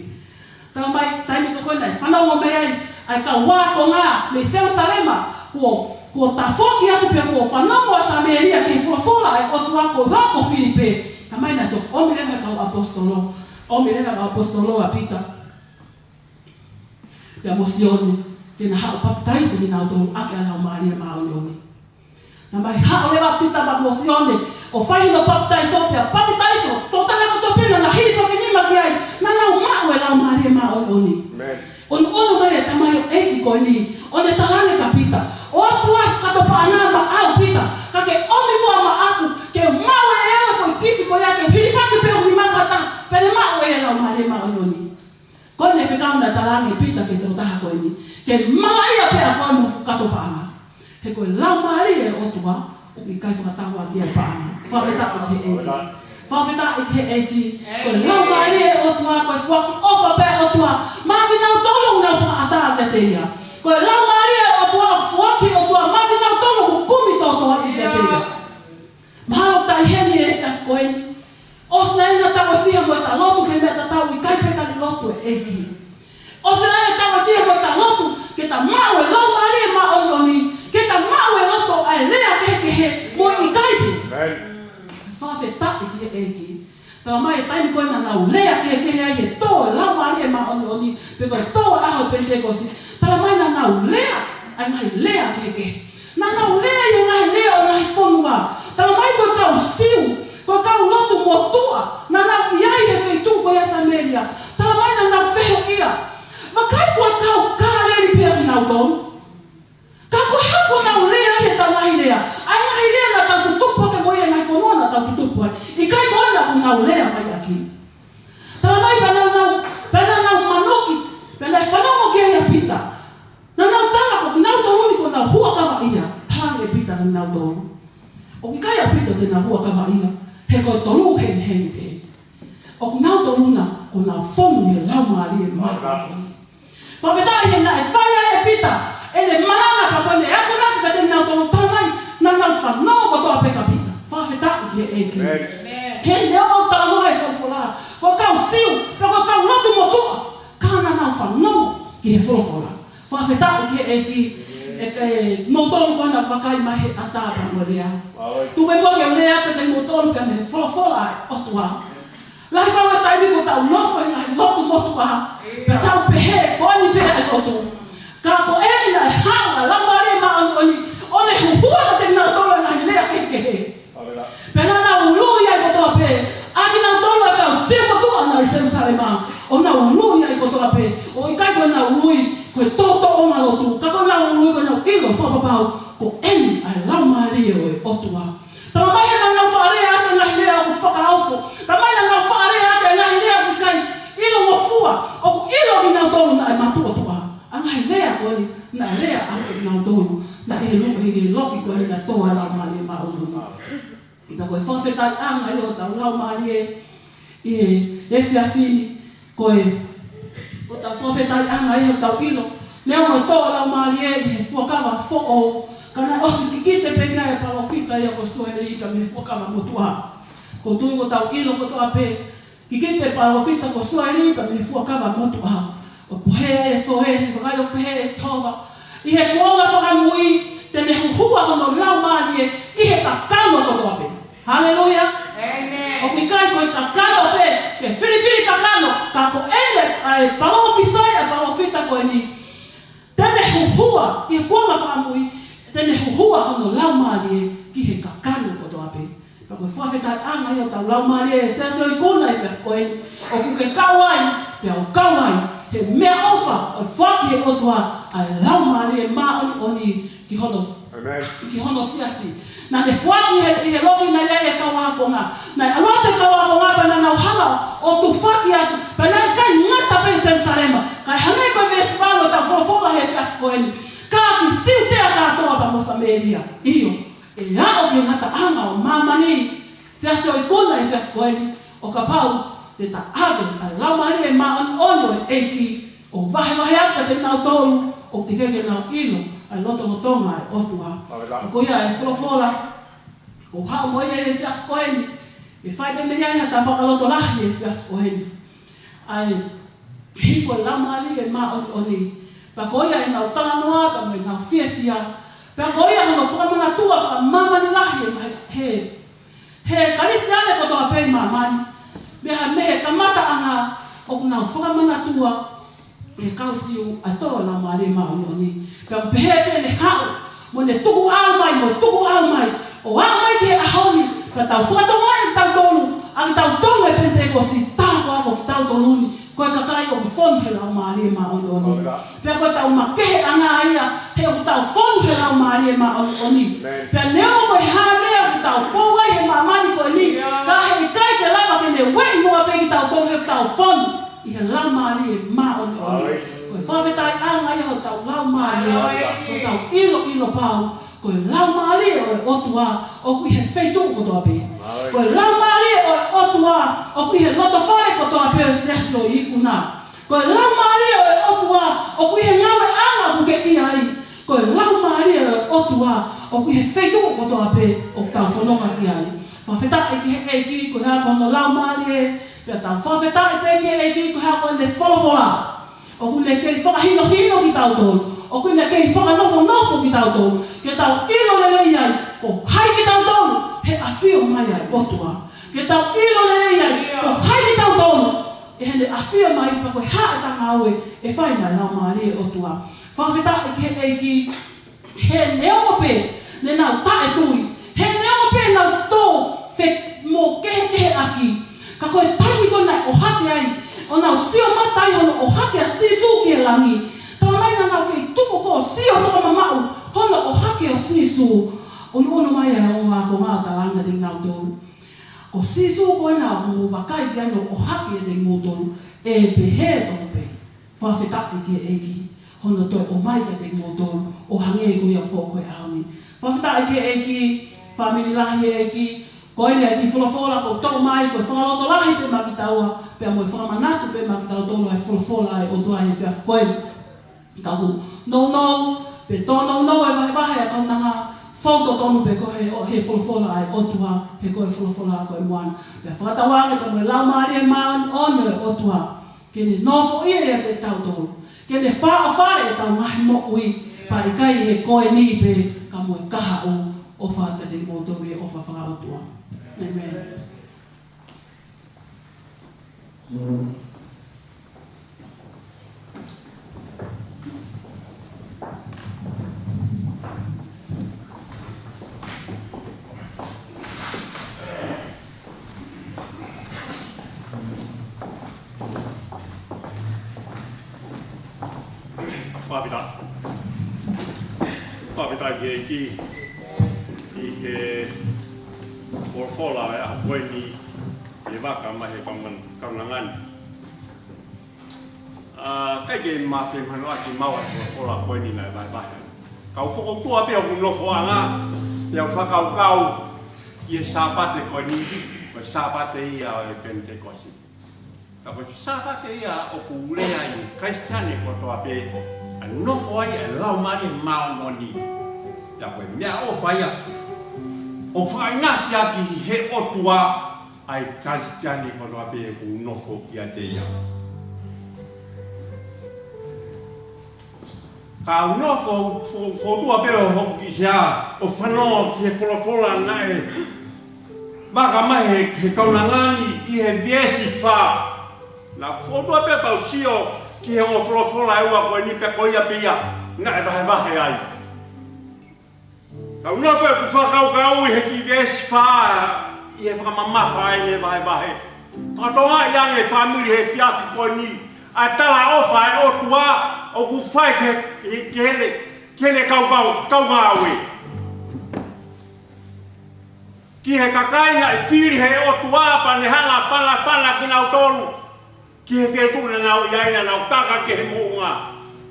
Talamai, taimi ko ē naʻe fanongo mai ai ʻa e kau ākonga mei Selusalema, kuo, kuo tafoki atu pea kuo fanongo ʻa Samēlia ki he folofola ʻa e ʻOtua ko ē ko Filipe. Talamai naʻe toki ʻomi leva ʻe he kau ʻaposetolo, ʻomi leva ʻe he kau ʻaposetolo ʻa Pita pea mo Sione, ke na haʻu ʻo papitaiso kinautolu ʻaki ʻa e Laumālie Māʻoniʻoni. Naʻe haʻu leva ʻa Pita pea mo Sione ʻo fai hono papitaiso, pea papitaiso tokotaha kotoa pē naʻa na hilifaki nima ki ai, naʻa nau maʻu e Laumālie Māʻoniʻoni. ʻĒmeni. ʻUnuʻunu mai e tamaioʻeiki ko eni, ʻo ne talaange kia Pita, ʻOtua, fakatopaʻanga maʻau Pita, ka ke ʻomi muʻa maʻaku, ke maʻu ʻe au e foʻi kifi ko ia, ke hilifaki pē hoku nima ki ha taha, pea ne maʻu ʻe ia e Laumālie Māʻoniʻoni. Ko ʻene fekau naʻe talaange ʻe Pita ki he tokotaha ko eni, ke malaʻia pē ʻa koe mo hoʻo fakatopaʻanga. He ko e Laumālie ʻo e ʻOtua ʻoku ʻikai fakatau ʻaki ia e paʻanga. Fakafetaʻi ki he ʻEiki. Fakafetaʻi ki he ʻEiki. Ko e Laumālie ʻo e ʻOtua, ko e foaki ʻofa pē ʻa e ʻOtua maʻa kinautolu ʻoku nau fakaʻatā kiate ia. Ko e Laumālie ʻo e ʻOtua, foaki ʻa e ʻOtua maʻa kinautolu ʻoku kumi tōtōaʻi kiate ia. Mahalo ʻoku tau ʻi heni he efiafi ko eni, ʻosi nai ʻeta tauʻatāina mo ʻeta lotu ki he meʻa tatau, ʻikai pē tali lotu e ʻEiki. ʻOsi nai ʻeta tauʻatāina mo ʻeta lotu ke ta maʻu e Laumālie Māʻoniʻoni, ke ta maʻu e loto ʻa e lea kehekehe, mo e ʻikai pē. ʻĒmeni. Fakafetaʻi ki he ʻEiki. Talamai e taimi ko ē naʻa nau lea kehekehe ai he tō e Laumālie Māʻoniʻoni, pe ko e tō e ʻaho Penitekosi. Talamai naʻa nau lea ʻa e ngaahi lea kehekehe. Naʻa nau lea ʻi he ngaahi lea ʻo e ngaahi fonua. Talamai ko e kau Siu, ko e kau lotu motuʻa naʻa nau ʻi ai he feituʻu ko ia ʻi Samēlia. Talamai naʻa nau fehuʻia, vakai, ko e kau Kāleli pē ʻa kinautolu. Ka ko e hā ʻoku nau lea ai heʻetau ngaahi lea, ʻa e ngaahi lea naʻa tau tutupu hake mo ia he ngaahi fonua naʻa tau tutupu ai? ʻIkai ko ena ʻoku nau lea mai ʻaki? Talamai pea naʻa nau, pea naʻa nau manuki, pea naʻe fanongo ki ai ʻa Pita. Naʻa nau tala ko kinautolu ni kuo nau huʻakavaʻia. Talaange ʻe Pita kia kinautolu, ʻoku ʻikai ʻaupito te nau huʻakavaʻia, he ko e tolu hengihengi pē. ʻOku nau toluna kuo nau fonu he Laumālie Māʻoniʻoni. Fakafetaʻi he naʻe fai ai ʻe Pita ʻene malanga, pea ko ʻene akonaki kiate kinautolu. Talamai naʻa nau fanongo kotoa pē kia Pita. Fakafetaʻi ki he ʻEiki. ʻĒmeni. He neongo ʻoku talanoa e folofola ko e kau Siu, pe ko e kau lotu motuʻa, ka naʻa nau fanongo ki he folofola. Fakafetaʻi ki he ʻEiki. ʻE, ʻe, moutolu ko ena vakai mai he ʻatā pea mo e lea. Tuku muʻa ke u lea kiate kimoutolu pea mei he folofola ʻa e ʻOtua. Lahi fau e taimi ʻoku tau nofo he ngaahi lotu motuʻa, pea tau pehē ko eni pē ʻa e lotu. Ka ko eni naʻe haʻu ʻa e Laumālie Māʻoniʻoni ʻo ne huhuʻa kiate kinautolu ʻa e ngaahi lea kehekehe. Pea naʻa nau ului ai kotoa pē, ʻa kinautolu ʻa e kau Siu motuʻa naʻe ʻi Selusalema, ʻo nau ului ai kotoa pē. ʻOku ʻikai ko ʻenau ului ko e tōtōʻonga lotu, ka ko ʻenau ului ko ʻenau ʻilo fakapapau ko eni ʻa e Laumālie ʻo e ʻOtua. Talamai naʻa nau faʻa lea ʻaki e ngaahi lea ʻoku fakaofo. Talamai naʻa nau faʻa lea ʻaki e ngaahi lea ʻoku ʻikai ʻilongofua, ʻoku ʻilo kinautolu naʻe matuʻotuʻa. ʻA e ngaahi lea ko eni naʻe lea ʻaki kinautolu naʻe ʻi he loki, ʻi he loki ko eni naʻe tō ai e Laumālie Māʻoniʻoni. Pea ko e fakafetaʻiʻanga ia ʻo hotau laumālie ʻi he efiafi ni, ko e, ko hotau fakafetaʻiʻanga ia ʻo hotau ʻilo, neongo e tō e Laumālie ʻi he Fuakava Foʻou, ka naʻe ʻosi kikite pē ki ai e palōfita ia ko Sioeli pea mei he Fuakava Motuʻa. ʻOku ou tui ʻoku tau ʻilo kotoa pē, kikite e palōfita ko Sioeli pea mei he Fuakava Motuʻa. ʻOku pehē ʻe Sioeli, vakai, ʻoku pehē ʻe Sihova, ʻi he kuonga fakamui te ne huhuʻa hono Laumālie ki he kakano kotoa pē. Haleluia. ʻĒmeni. ʻOku ʻikai ko e kakano pē, ke filifili kakano, ka ko eni ʻa e palōfisai ʻa e palōfita ko eni. Te ne huhuʻa, ʻi he kuonga fakamui, te ne huhuʻa hono Laumālie ki he kakano kotoa pē. Pea ko e fakafetaʻiʻanga ia ʻo hotau laumālie ʻi he Siasi ʻo e ikuna ʻi he efiafi ko eni, ʻoku ke kau ai, pea u kau ai, he meʻaʻofa ʻoku foaki ʻe he ʻOtua ʻa e Laumālie Māʻoniʻoni ki hono, ʻĒmeni, ki hono siasi. Naʻa ne foaki ʻi he, ʻi he loki naʻe ʻi ai e kau ākonga. Naʻe ʻalu atu e kau ākonga pea naʻa nau hanga ʻo tufaki atu. Pea naʻe ʻikai ngata pē ʻi Selusalema. Kae hangē ko e veesi valu ʻo ʻetau folofola he efiafi ko eni, ka ki Siutea kātoa pea mo Samēlia. ʻIo. ʻe aʻu ki he ngataʻanga ʻo māmani, siasi ʻo e ikuna ʻi he efiafi ko eni, ʻo kapau te ta ʻave ʻa e Laumālie Māʻoniʻoni ʻo e ʻEiki ʻo vahevahe atu kiate kinautolu ʻoku teʻeki ke nau ʻilo ʻa e lotolotonga ʻo e ʻOtua. Ko ia ʻa e folofola ʻoku haʻu mo ia ʻi he efiafi ko eni, ʻe fai pē mei ai haʻata fakalotolahi ʻi he efiafi ko eni. ʻA e hifo ʻa e Laumālie Māʻoniʻoni. Pea ko ia ʻenau talanoa, pea mo ʻenau fiefia. Pea ko ia hono fakamanatua fakamāmani lahi ʻe he, he Kalisitiane kotoa pē ʻi māmani. Mei he, mei he kamataʻanga ʻoku nau fakamanatua ʻe he kau Siu ʻa e tō ʻo e Laumālie Māʻoniʻoni. Pea ʻoku pehē pē ʻene haʻu, mo ʻene tukuʻau mai, mo tukuʻau mai, ʻo aʻu mai ki he ʻaho ni, pea tau fakatonga ʻe tautolu, ʻa kitautolu ʻi Penitekosi, tā koā ko kitautolu ni, ko e kakai ʻoku fonu he Laumālie Māʻoniʻoni. Pea ko ʻetau makeheʻanga ia, he ʻoku tau fonu he Laumālie Māʻoniʻoni. Pea neongo ko e hā e meʻa ʻoku tau fou ai he māmani ko eni, ka heʻikai ke lava ke ne ueʻi muʻa pē kitautolu he ʻoku tau fonu ʻi he Laumālie Māʻoniʻoni. Ko e fakafetaʻiʻanga ia hotau laumālie, ko ʻetau ʻiloʻilo pau, ko e Laumālie ʻo e ʻOtua ʻoku ʻi he feituʻu kotoa pē. Ko e Laumālie ʻo e ʻOtua ʻoku ʻi he lotofale kotoa pē ʻo e siasi ʻo e ikuna. Ko e Laumālie ʻo e ʻOtua ʻoku ʻi he ngāueʻanga ʻoku ke ʻi ai. Ko e Laumālie ʻo e ʻOtua ʻoku ʻi he feituʻu kotoa pē ʻoku tau fononga ki ai. Fakafetaʻi ki he ʻEiki koeʻuhi ko hono Laumālie, pea tau fakafetaʻi pē ki he ʻEiki koeʻuhi ko ʻene folofola. ʻOku ne kei fakahinohino kitautolu, ʻoku ne kei fakanofonofo kitautolu, ke tau ʻilo lelei ai ko hai kitautolu he ʻafio mai ʻa e ʻOtua. Ke tau ʻilo lelei ai ko hai kitautolu ʻi heʻene ʻafio mai, pea ko e hā ʻeta ngāue ʻe fai mai ʻe he Laumālie ʻo e ʻOtua. Fakafetaʻi ki he ʻEiki, he neongo pē ne nau taʻetui, he neongo pē nau tō fe mo kehekeheʻaki, ka ko e taimi ko ē naʻe ʻohake ai, ʻo nau sio mata ai hono ʻohake ʻa Sīsū ki he langi. Talamai naʻa nau kei tuʻu ʻo sio fakamamaʻu hono ʻohake ʻo Sīsū. ʻUnuʻunu mai ʻa e ongo ākonga ʻo talaange kiate kinautolu, ko Sīsū ko ena ʻoku mou vakai ki ai hono ʻohake ʻiate kimoutolu, ʻe pehē tofu pē. Fakafetaʻi ki he ʻEiki hono toe ʻomai kiate kimoutolu ʻo hangē ko ia ko e ʻaho ni. Fakafetaʻi ki he ʻEiki, fāmili lahi ʻEiki, ko eni ʻa e kiʻi folofola kuo toʻo mai, ko e fakalotolahi pē maʻa kitaua, pea mo e fakamanatu pē maʻa kitautolu ʻa e folofola ʻa e ʻOtua ʻi he efiafi ko eni. Ka ʻoku nounou, pe tōnounou e vahevahe ʻa e kaunanga, fou totonu pē ko e, ʻo e folofola ʻa e ʻOtua, he ko e folofola ko e moana. Pea fakatauange pea mo e Laumālie Māʻoniʻoni ʻo e ʻOtua, ke ne nofoʻia ʻiate kitautolu, ke ne fakaʻofa ʻetau ngaahi moʻui, pea ʻikai he ko eni pē, ka mo e kahaʻu, ʻofa kiate kimoutolu ʻi he ʻofa fakaʻotua. ʻĒmeni. Fakafetaʻi. Fakafetaʻi ki he ʻEiki ʻi he folofola ʻa e ʻaho ko eni, ʻi he vaka mai he kaunanga-, kaunanga ni. ʻA, ʻikai ke ma femanatu maua e folofola ko eni naʻe vahevahe. Ka u fokoutua pē hoku nofoʻanga, pea u fakakaukau ki he Sāpate ko eni, ko e Sāpate ia ʻo e Penitekosi. Ka ko e Sāpate ia ʻoku lea ai e Kalisitiane kotoa pē, ʻa e nofo ai ʻa e Laumālie Māʻoniʻoni. Pea ko e meʻaʻofa ia ʻoku fakaʻinasi ʻaki ʻe he ʻOtua ʻa e Kalisitiane kotoa pē ʻoku nofo kiate ia. Ka u nofo, fo-, fokoutua pē hoku kiʻi sea ʻo fanongo ki he folofola naʻe vaka mai he, he kaunanga ni ʻi he veesi fā. Naʻa ku fokoutua pē pea u sio ki he ongo folofola ʻe ua ko eni pea ko ia pē ia naʻe vahevahe ai. Ka u nofo ʻeku fakakaukau ʻi he kiʻi veesi fā ʻi he fakamamafa ʻene vahevahe. Fakatokangaʻi ange fāmili he efiafi ko eni ʻa e talaʻofa ʻa e ʻOtua ʻoku fai ki he, ki he, ki heʻene, ki heʻene kau, kau, kau ngāue. Ki he kakai naʻe fili ʻe he ʻOtua pea ne hanga ʻo fanafana kinautolu ki he feituʻu naʻa nau ʻi ai, naʻa nau kaka ki he moʻunga.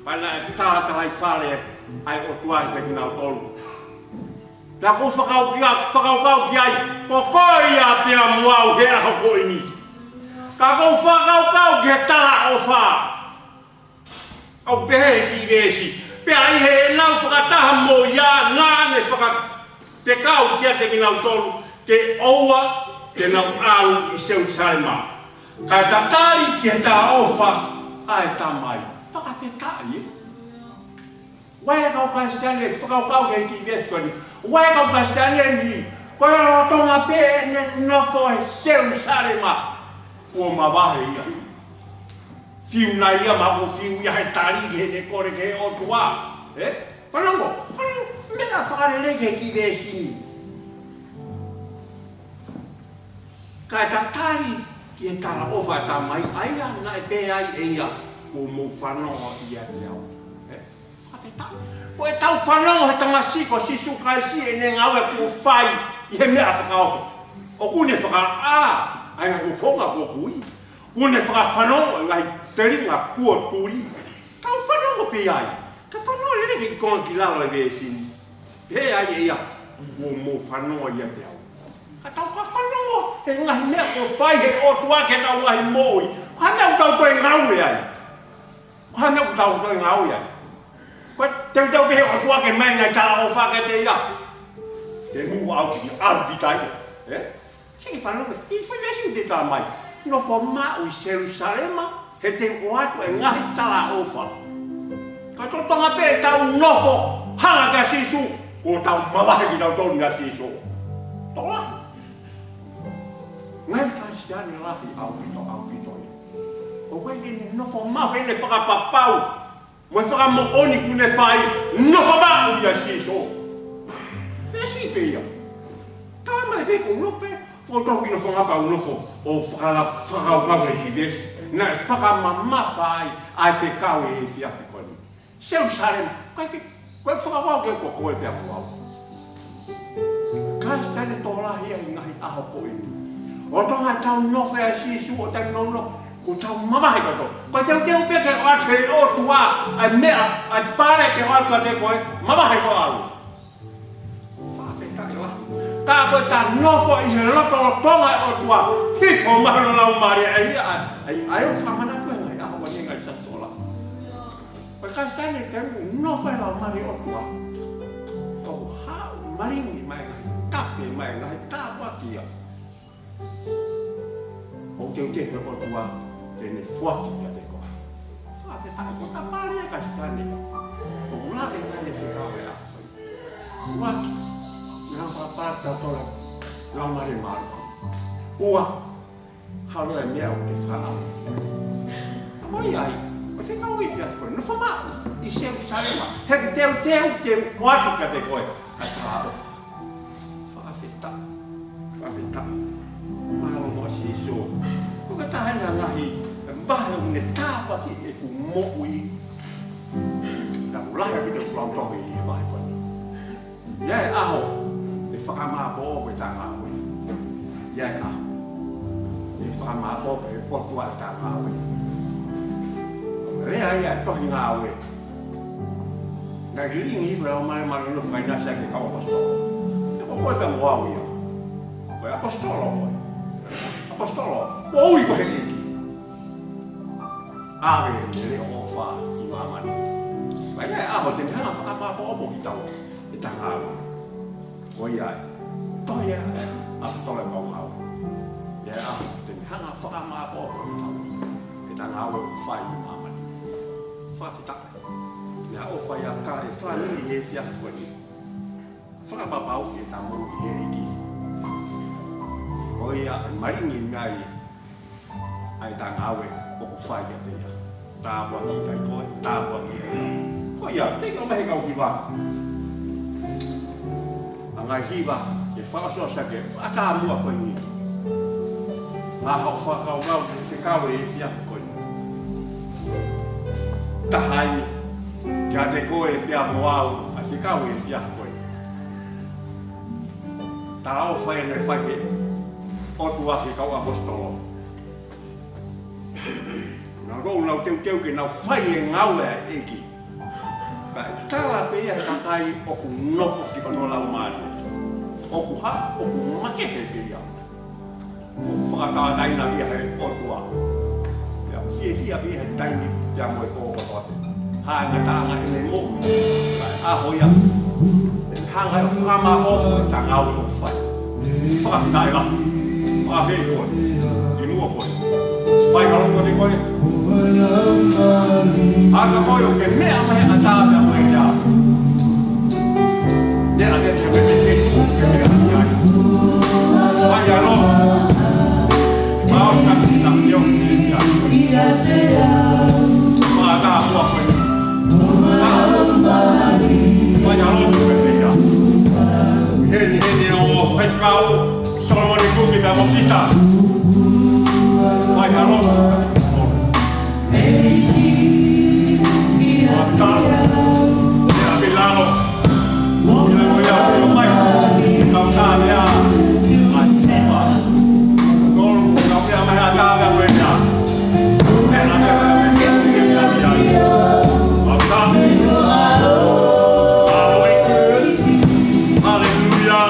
Pea naʻe tala, talaifale ʻa e ʻOtua kiate kinautolu. Pea ʻoku ou fakau-, fakakaukau ki ai, ko koe ia pea mo au he ʻaho ko eni. Ka ʻoku ou fakakaukau ki he talaʻofa. ʻOku pehē ʻe he kiʻi veesi: Pea ʻi heʻenau fakataha mo ia, naʻa ne fakafekau kiate kinautolu ke ʻoua te nau ʻalu ʻi Selusalema, kae tatali ki he talaʻofa ʻa e Tamai. Fakafetaʻi, ē? Ua e kau Kalisitiane, fakakaukau ki he kiʻi veesi ko eni. Ua e kau Kalisitiane ni, ko e lolotonga pē ʻene nofo ʻi Selusalema, kuo mavahe ia. Fiu nai ia, mahalo ʻoku fiu ia he tali ki heʻene kole ki he ʻOtua. Ē? Fanongo, fanongo, meʻa fakalelei ki he kiʻi veesi ni. Kae tatali ki he talaʻofa ʻa e Tamai, ʻa ia naʻe pehē ai ʻe ia, kuo mou fanongo ʻiate au. Ē? Fakafetaʻi. Ko ʻetau fanongo he tamasiʻi ko Sīsū Kalaisi, ʻene ngāue kuo fai ʻi he meʻa fakaofo. ʻOku ne fakaʻā ʻa e ngaahi fofonga kuo kui. ʻOku ne fakafanongo ʻa e ngaahi telinga kuo tuli. Tau fanongo pē ai. Ka fanongo lelei ki he konga ki lalo ʻo e veesi ni. Pehē ai ʻe ia, kuo mou fanongo ʻiate au. Ka tau ka fanongo he ngaahi meʻa kuo fai ʻe he ʻOtua ki heʻetau ngaahi moʻui, ko e hā e meʻa ʻoku tau toe ngāue ai? Ko e hā e meʻa ʻoku tau toe ngāue ai? Ko e teuteu pē ʻe he ʻOtua ke ʻomai e ngaahi talaʻofa kiate ia, ke mou ʻalu ki, ʻalu ki tai. Ē? Sio ki he fanongo, ʻi he foʻi veesi ʻoku ne talamai, nofo maʻu ʻi Selusalema, he te u ʻoatu e ngaahi talaʻofa. Ka ko e lolotonga pē ʻetau nofo hanga kia Sīsū, kuo tau mavahe kitautolu meia Sīsū. Tokolahi. Ngaahi Kalisitiane lahi ʻaupito, ʻaupito ia. ʻOku ʻi ai ʻene nofo maʻu, ʻene fakapapau mo e fakamoʻoni kuo ne fai, nofo maʻu ʻia Sīsū. Veesi pē ia. Talamai pē ko e nofo pē, fokotuʻu ki he nofonga pē ʻo nofo, ʻo fakala-, fakakaukau he kiʻi veesi. Naʻe fakamamafa ai ʻa e fekau ʻi he efiafi ko eni. Selusalema, ko e ke, ko e fakakaukau ke ko koe pea mo au. Kalisitiane tokolahi ia he ngaahi ʻaho ko eni. Lolotonga ʻetau nofo ʻia Sīsū ʻo taimi nounou, kuo tau mavahe kotoa. Ko e teuteu pē ke ʻoatu ʻe he ʻOtua ʻa e meʻa, ʻa e pale ke ʻoatu kiate koe, mavahe koe ʻalu. Fakafetaʻi lahi. Ka ko ʻeta nofo ʻi he lotolotonga ʻo e ʻOtua, hifo mai hono Laumālie ʻa ia, ʻa ia, ʻa ia ʻoku fakamanatu he ngaahi ʻaho ko eni, ngaahi Sāpate Tokolahi. Ko e Kalisitiane ke nofo he Laumālie ʻo e ʻOtua, ʻoku haʻu malingi mai e ngaahi tafe, mai e ngaahi tāpuaki ia. ʻOku teuteu ʻe he ʻOtua ke ne foaki kiate koe. Fakafetaʻi, ko ʻeta pale ia Kalisitiane. ʻOku lave ki ai e fekau ʻo e ʻaho ko eni. Foaki. Meʻa fakapale tau tola Laumālie Māʻoniʻoni. Ua. Halo e meʻa ʻoku te fakaʻamu. Ka ko ia ai, ko e fekau ia ko e nofo maʻu ʻi Selusalema, he ʻoku teuteu ke ʻoatu kiate koe ʻa e talaʻofa. Fakafetaʻi, fakafetaʻi. Mālō muʻa Sīsū. Ko e taha eni e ngaahi vahe ʻoku ne tāpuakiʻi ʻeku moʻui. Naʻa ku lahi ʻaupito ʻeku lautohi ʻi he vahe ko eni. ʻI ai e ʻaho ʻe fakamāʻopoʻopo ʻeta ngāue. ʻI ai e ʻaho ʻe fakamāʻopoʻopo ʻe he ʻOtua ʻeta ngāue. Lea ia ʻa e tohi Ngāue. Naʻe lilingi hifo e Laumālie Māʻoniʻoni ʻo fakainasi ai ki he kau ʻaposetolo. He ko koe pea mo au ia. Ko e ʻaposetolo koe. ʻAposetolo. Kuo ui koe ʻe he ʻEiki. ʻAve e leʻo ʻofa ʻi māmani. Pea ʻi ai e ʻaho te ne hanga ʻo fakamāʻopoʻopo kitaua ʻeta ngāue. Ko ia ai. Tohi ʻa e ʻaposetolo ʻi he Kau Ngāue. ʻI ai e ʻaho te ne hanga ʻo fakamāʻopoʻopo kitaua ʻeta ngāue ʻoku fai ʻi māmani. Fakafetaʻi. Meʻaʻofa ia ki he fāmili he efiafi ko eni. Fakapapauʻi ʻeta moʻui ʻi he ʻEiki. Ko ia ʻe malingi mai ai ʻeta ngāue ʻoku fai kiate ia. Tāpuakiʻi ai koe, tāpuakiʻi ai au. Ko ia, thank you mai he kau hiva. ʻA e ngaahi hiva, ke fakasosa ke, ʻa e taumuʻa ko eni. Haʻu ʻo fakakaukau ki he fekau ʻi he efiafi ko eni. Taha eni, kiate koe pea mo au, ʻa e fekau ʻi he efiafi ko eni. Talaʻofa ia naʻe fai ʻe he ʻOtua ki he kau ʻaposetolo. Naʻa nau, nau teuteu ke nau fai e ngāue ʻa e ʻEiki. Ka ʻe tala pē ia ʻe he kakai ʻoku nofo ki hono Laumālie. ʻOku hā, ʻoku makehe pē ia. ʻOku fakatātā ʻi he ʻOtua. Pea fiefia pē he taimi pea mo e pō kotoa pē. Hangataʻanga ʻene moʻui. Kae ʻaho ia. ʻE hanga ʻe he ʻOtua ʻo fakamaʻopoʻopo ʻa e ngāue ʻoku fai. Fakafetaʻi lahi. Fakafetaʻi koe. ʻI muʻa koe. Fai ha lotu ʻiate koe. Hanga koe ʻo ke meʻa mai ʻatā pea mo e ia. Meʻa mai ʻatā pea mo e ia. Ke meʻa mai ai. Fai ha lotu. Mau ka ki na mio ki ia. Mā ka hua koe. Fai ha lotu ke meʻa. Heni, heni ʻo Faifekau Solomone Kuki pea mo Pita. Fai ha lotu. Fai ha lotu. Pea pē lalo. Pea pē lalo mai. Kau tā mea. Ai, pā. Kolu, kau mea mai ha tā mea koe mea. Haleluia.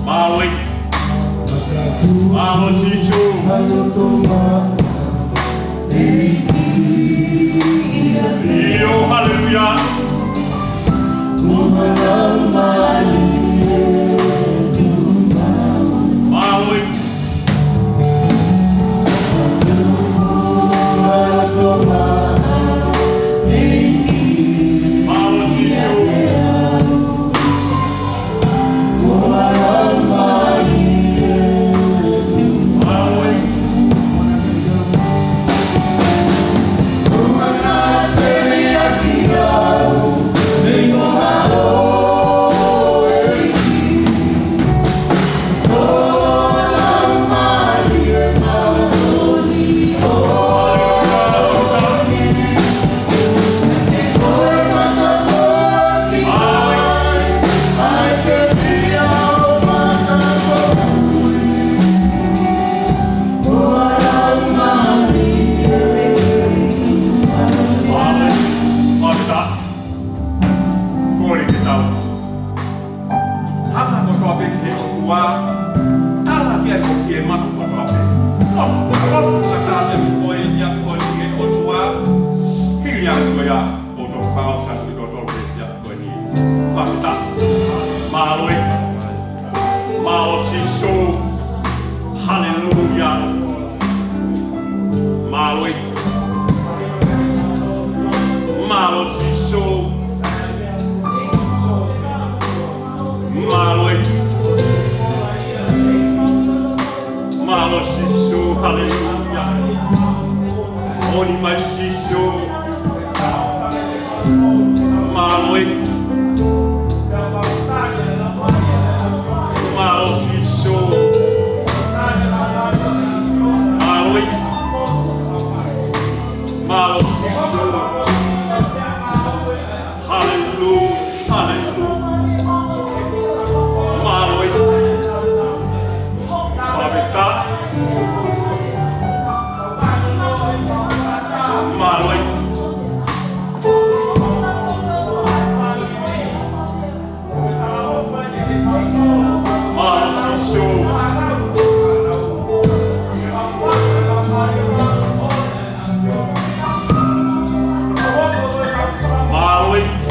Mālō ʻEiki. Mālō Sīsū. ʻIo, haleluia. Mālō ʻEiki. Kole ke tau hanga kotoa pē ki he ʻOtua, tala ki ai ko e fiemaʻu kotoa pē. ʻO, ʻo, ka tā te u koe ia ko e ʻOtua, hili ange ko ia, ʻo tau fao sa ki totolo pē ia ko eni. Fakafetaʻi. Mālō ʻEiki. Mālō Sīsū. Haleluia. Mālō ʻEiki. Mālō Sīsū. Mālō ʻEiki. Mālō Sīsū. Haleluia. Moʻoni mai Sīsū. Mālō ʻEiki. Mālō Sīsū. Mālō ʻEiki. Mālō Sīsū. Haleluia. Haleluia. Mālō ʻEiki. Fakafetaʻi. Mālō ʻEiki. Mālō Sīsū. Mālō ʻEiki.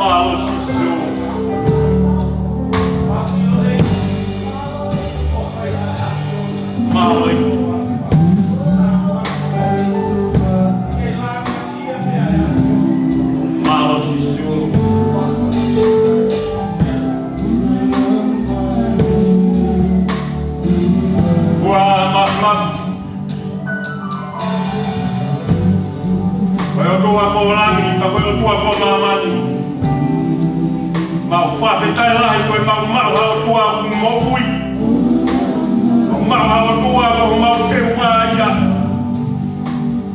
Mālō Sīsū. Taʻe lahi ko e mau maʻu ha ʻOtua ʻoku moʻui. Mau maʻu ha ʻOtua ko homau feʻunga ia.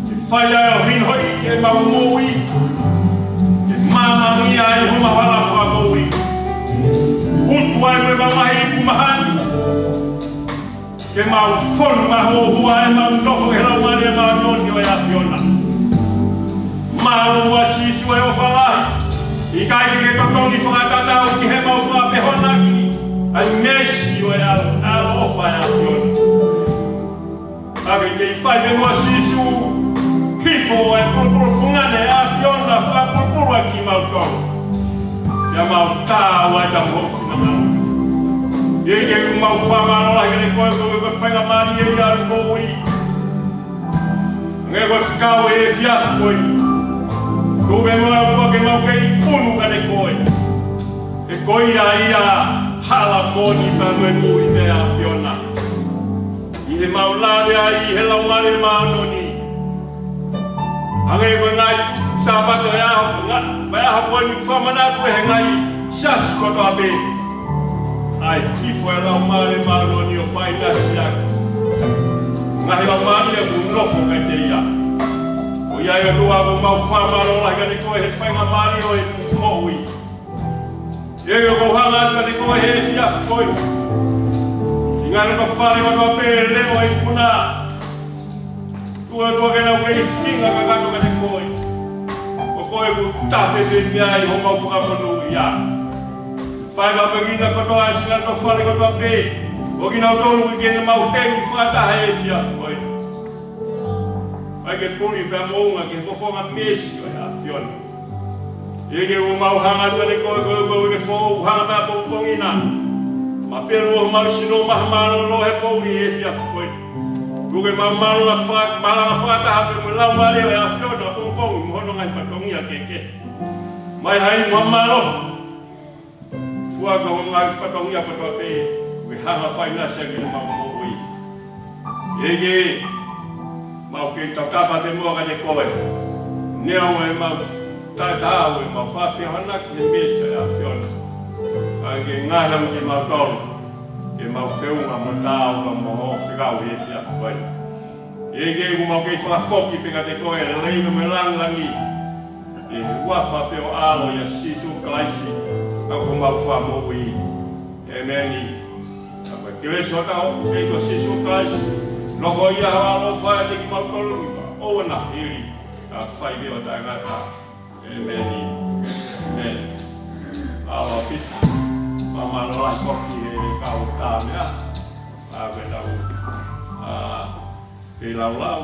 Ke fai ai ʻo hinohinoʻi ʻemau moʻui. Ke māmani ai homau hala fakamoʻui. Utu ai mo e mamahi ʻoku mahani. Ke mau fonu maʻu hoʻo huafa ʻemau nofo he Laumālie Māʻoniʻoni ʻo e ʻAfiona. Mālō ʻa Sīsū e ʻofa lahi. ʻIkai ke ke totongi fakatatau ki heʻemau fakafehonaki ʻa e meesi ʻo e ʻalo, ʻaloʻofa ʻa e ʻAfiona. Ka ke kei fai pē muʻa Sīsū, hifo e pulupulu fungani ʻa e ʻAfiona, fakapulupulu ʻaki kimautolu. ʻIo mau taau ai pea mo hoʻo finangalo. ʻEiki ʻoku mau fakamālō lahi kiate koe, koeʻuhi ko e faingamālie ia ʻoku moʻui. Hangē ko e fekau he efiafi ko eni. Tuku pē muʻa ʻOtua ke mau kei ʻunu kiate koe. He ko ia ia hala moʻoni pea mo e moʻui pē ʻa e ʻAfiona. ʻI heʻemau lave ai ʻi he Laumālie Māʻoniʻoni. Hangē ko e ngaahi Sāpate ʻo e ʻaho, ngaahi, ko e ʻaho ko eni ʻoku fakamanatu ʻe he ngaahi siasi kotoa pē. ʻA e hifo e Laumālie Māʻoniʻoni ʻo fai ʻa e siasi. Ngaahi laumālie ʻoku nofo kiate ia. Ko ia ia ʻOtua ʻoku mau fakamālō lahi kiate koe he faingamālie ʻo e moʻui. ʻEiki ʻoku ou hanga atu kiate koe he efiafi ko eni. ʻI he ngaahi loto fale kotoa pē leʻo e ikuna. Tuku ʻOtua ke nau kei hinga kakato kiate koe. Ko koe ʻoku tafe pē mei ai homau fakamonūʻia. Fai maʻu pē kinautolu kotoa ʻi he ngaahi loto fale kotoa pē. Ko kinautolu ʻoku ʻikai ke nau hengi fakataha he efiafi ko eni. ʻAi ke puli pea moʻunga ki he fofonga meesi ʻo e ʻAfiona. ʻEiki ʻoku mau hanga atu kiate koe, ko e uike foʻou, hanga mai ʻapongipongi na. Mapelu homau sino maʻa mālōlō he poʻuli he efiafi ko eni. Tuku ke mau malanga fa-, malanga fakataha pē mo e Laumālie ʻo e ʻAfiona ʻapongipongi mo hono ngaahi fatongia kehekehe. Mai hai mo mālō. Fua ka o ngaahi fatongia kotoa pē, ke hanga fai ʻa e siasi ʻi heʻemau moʻui. ʻEiki, mau kei tautapa pē muʻa kiate koe. Neongo ʻemau taʻetaau ʻemau fakafehonaki he meesi ʻa e ʻAfiona. Kae ke ngaohi kimautolu, ke mau feʻunga mo taau ka mo hoʻo fekau he efiafi ko eni. ʻEiki ʻoku mau kei fakafoki pē kiate koe, lelei mo e lāngilangi. ʻI he huafa pē ʻo ho ʻAlo ʻia Sīsū Kalaisi, ka ko homau Fakamoʻui. ʻĒmeni. Ka ko e kelesi ʻa hotau ʻEiki ko Sīsū Kalaisi, nofo ia ʻa e ʻaloʻofa ʻiate kimautolu ni pea ʻoua naʻa hili, kae fai pē ʻo taʻengata. ʻĒmeni. ʻĒmeni. ʻAlo ʻaupito. Fakamālō lahi foki he kau tā meʻa. ʻA, ke tau, ʻa, kei laulau,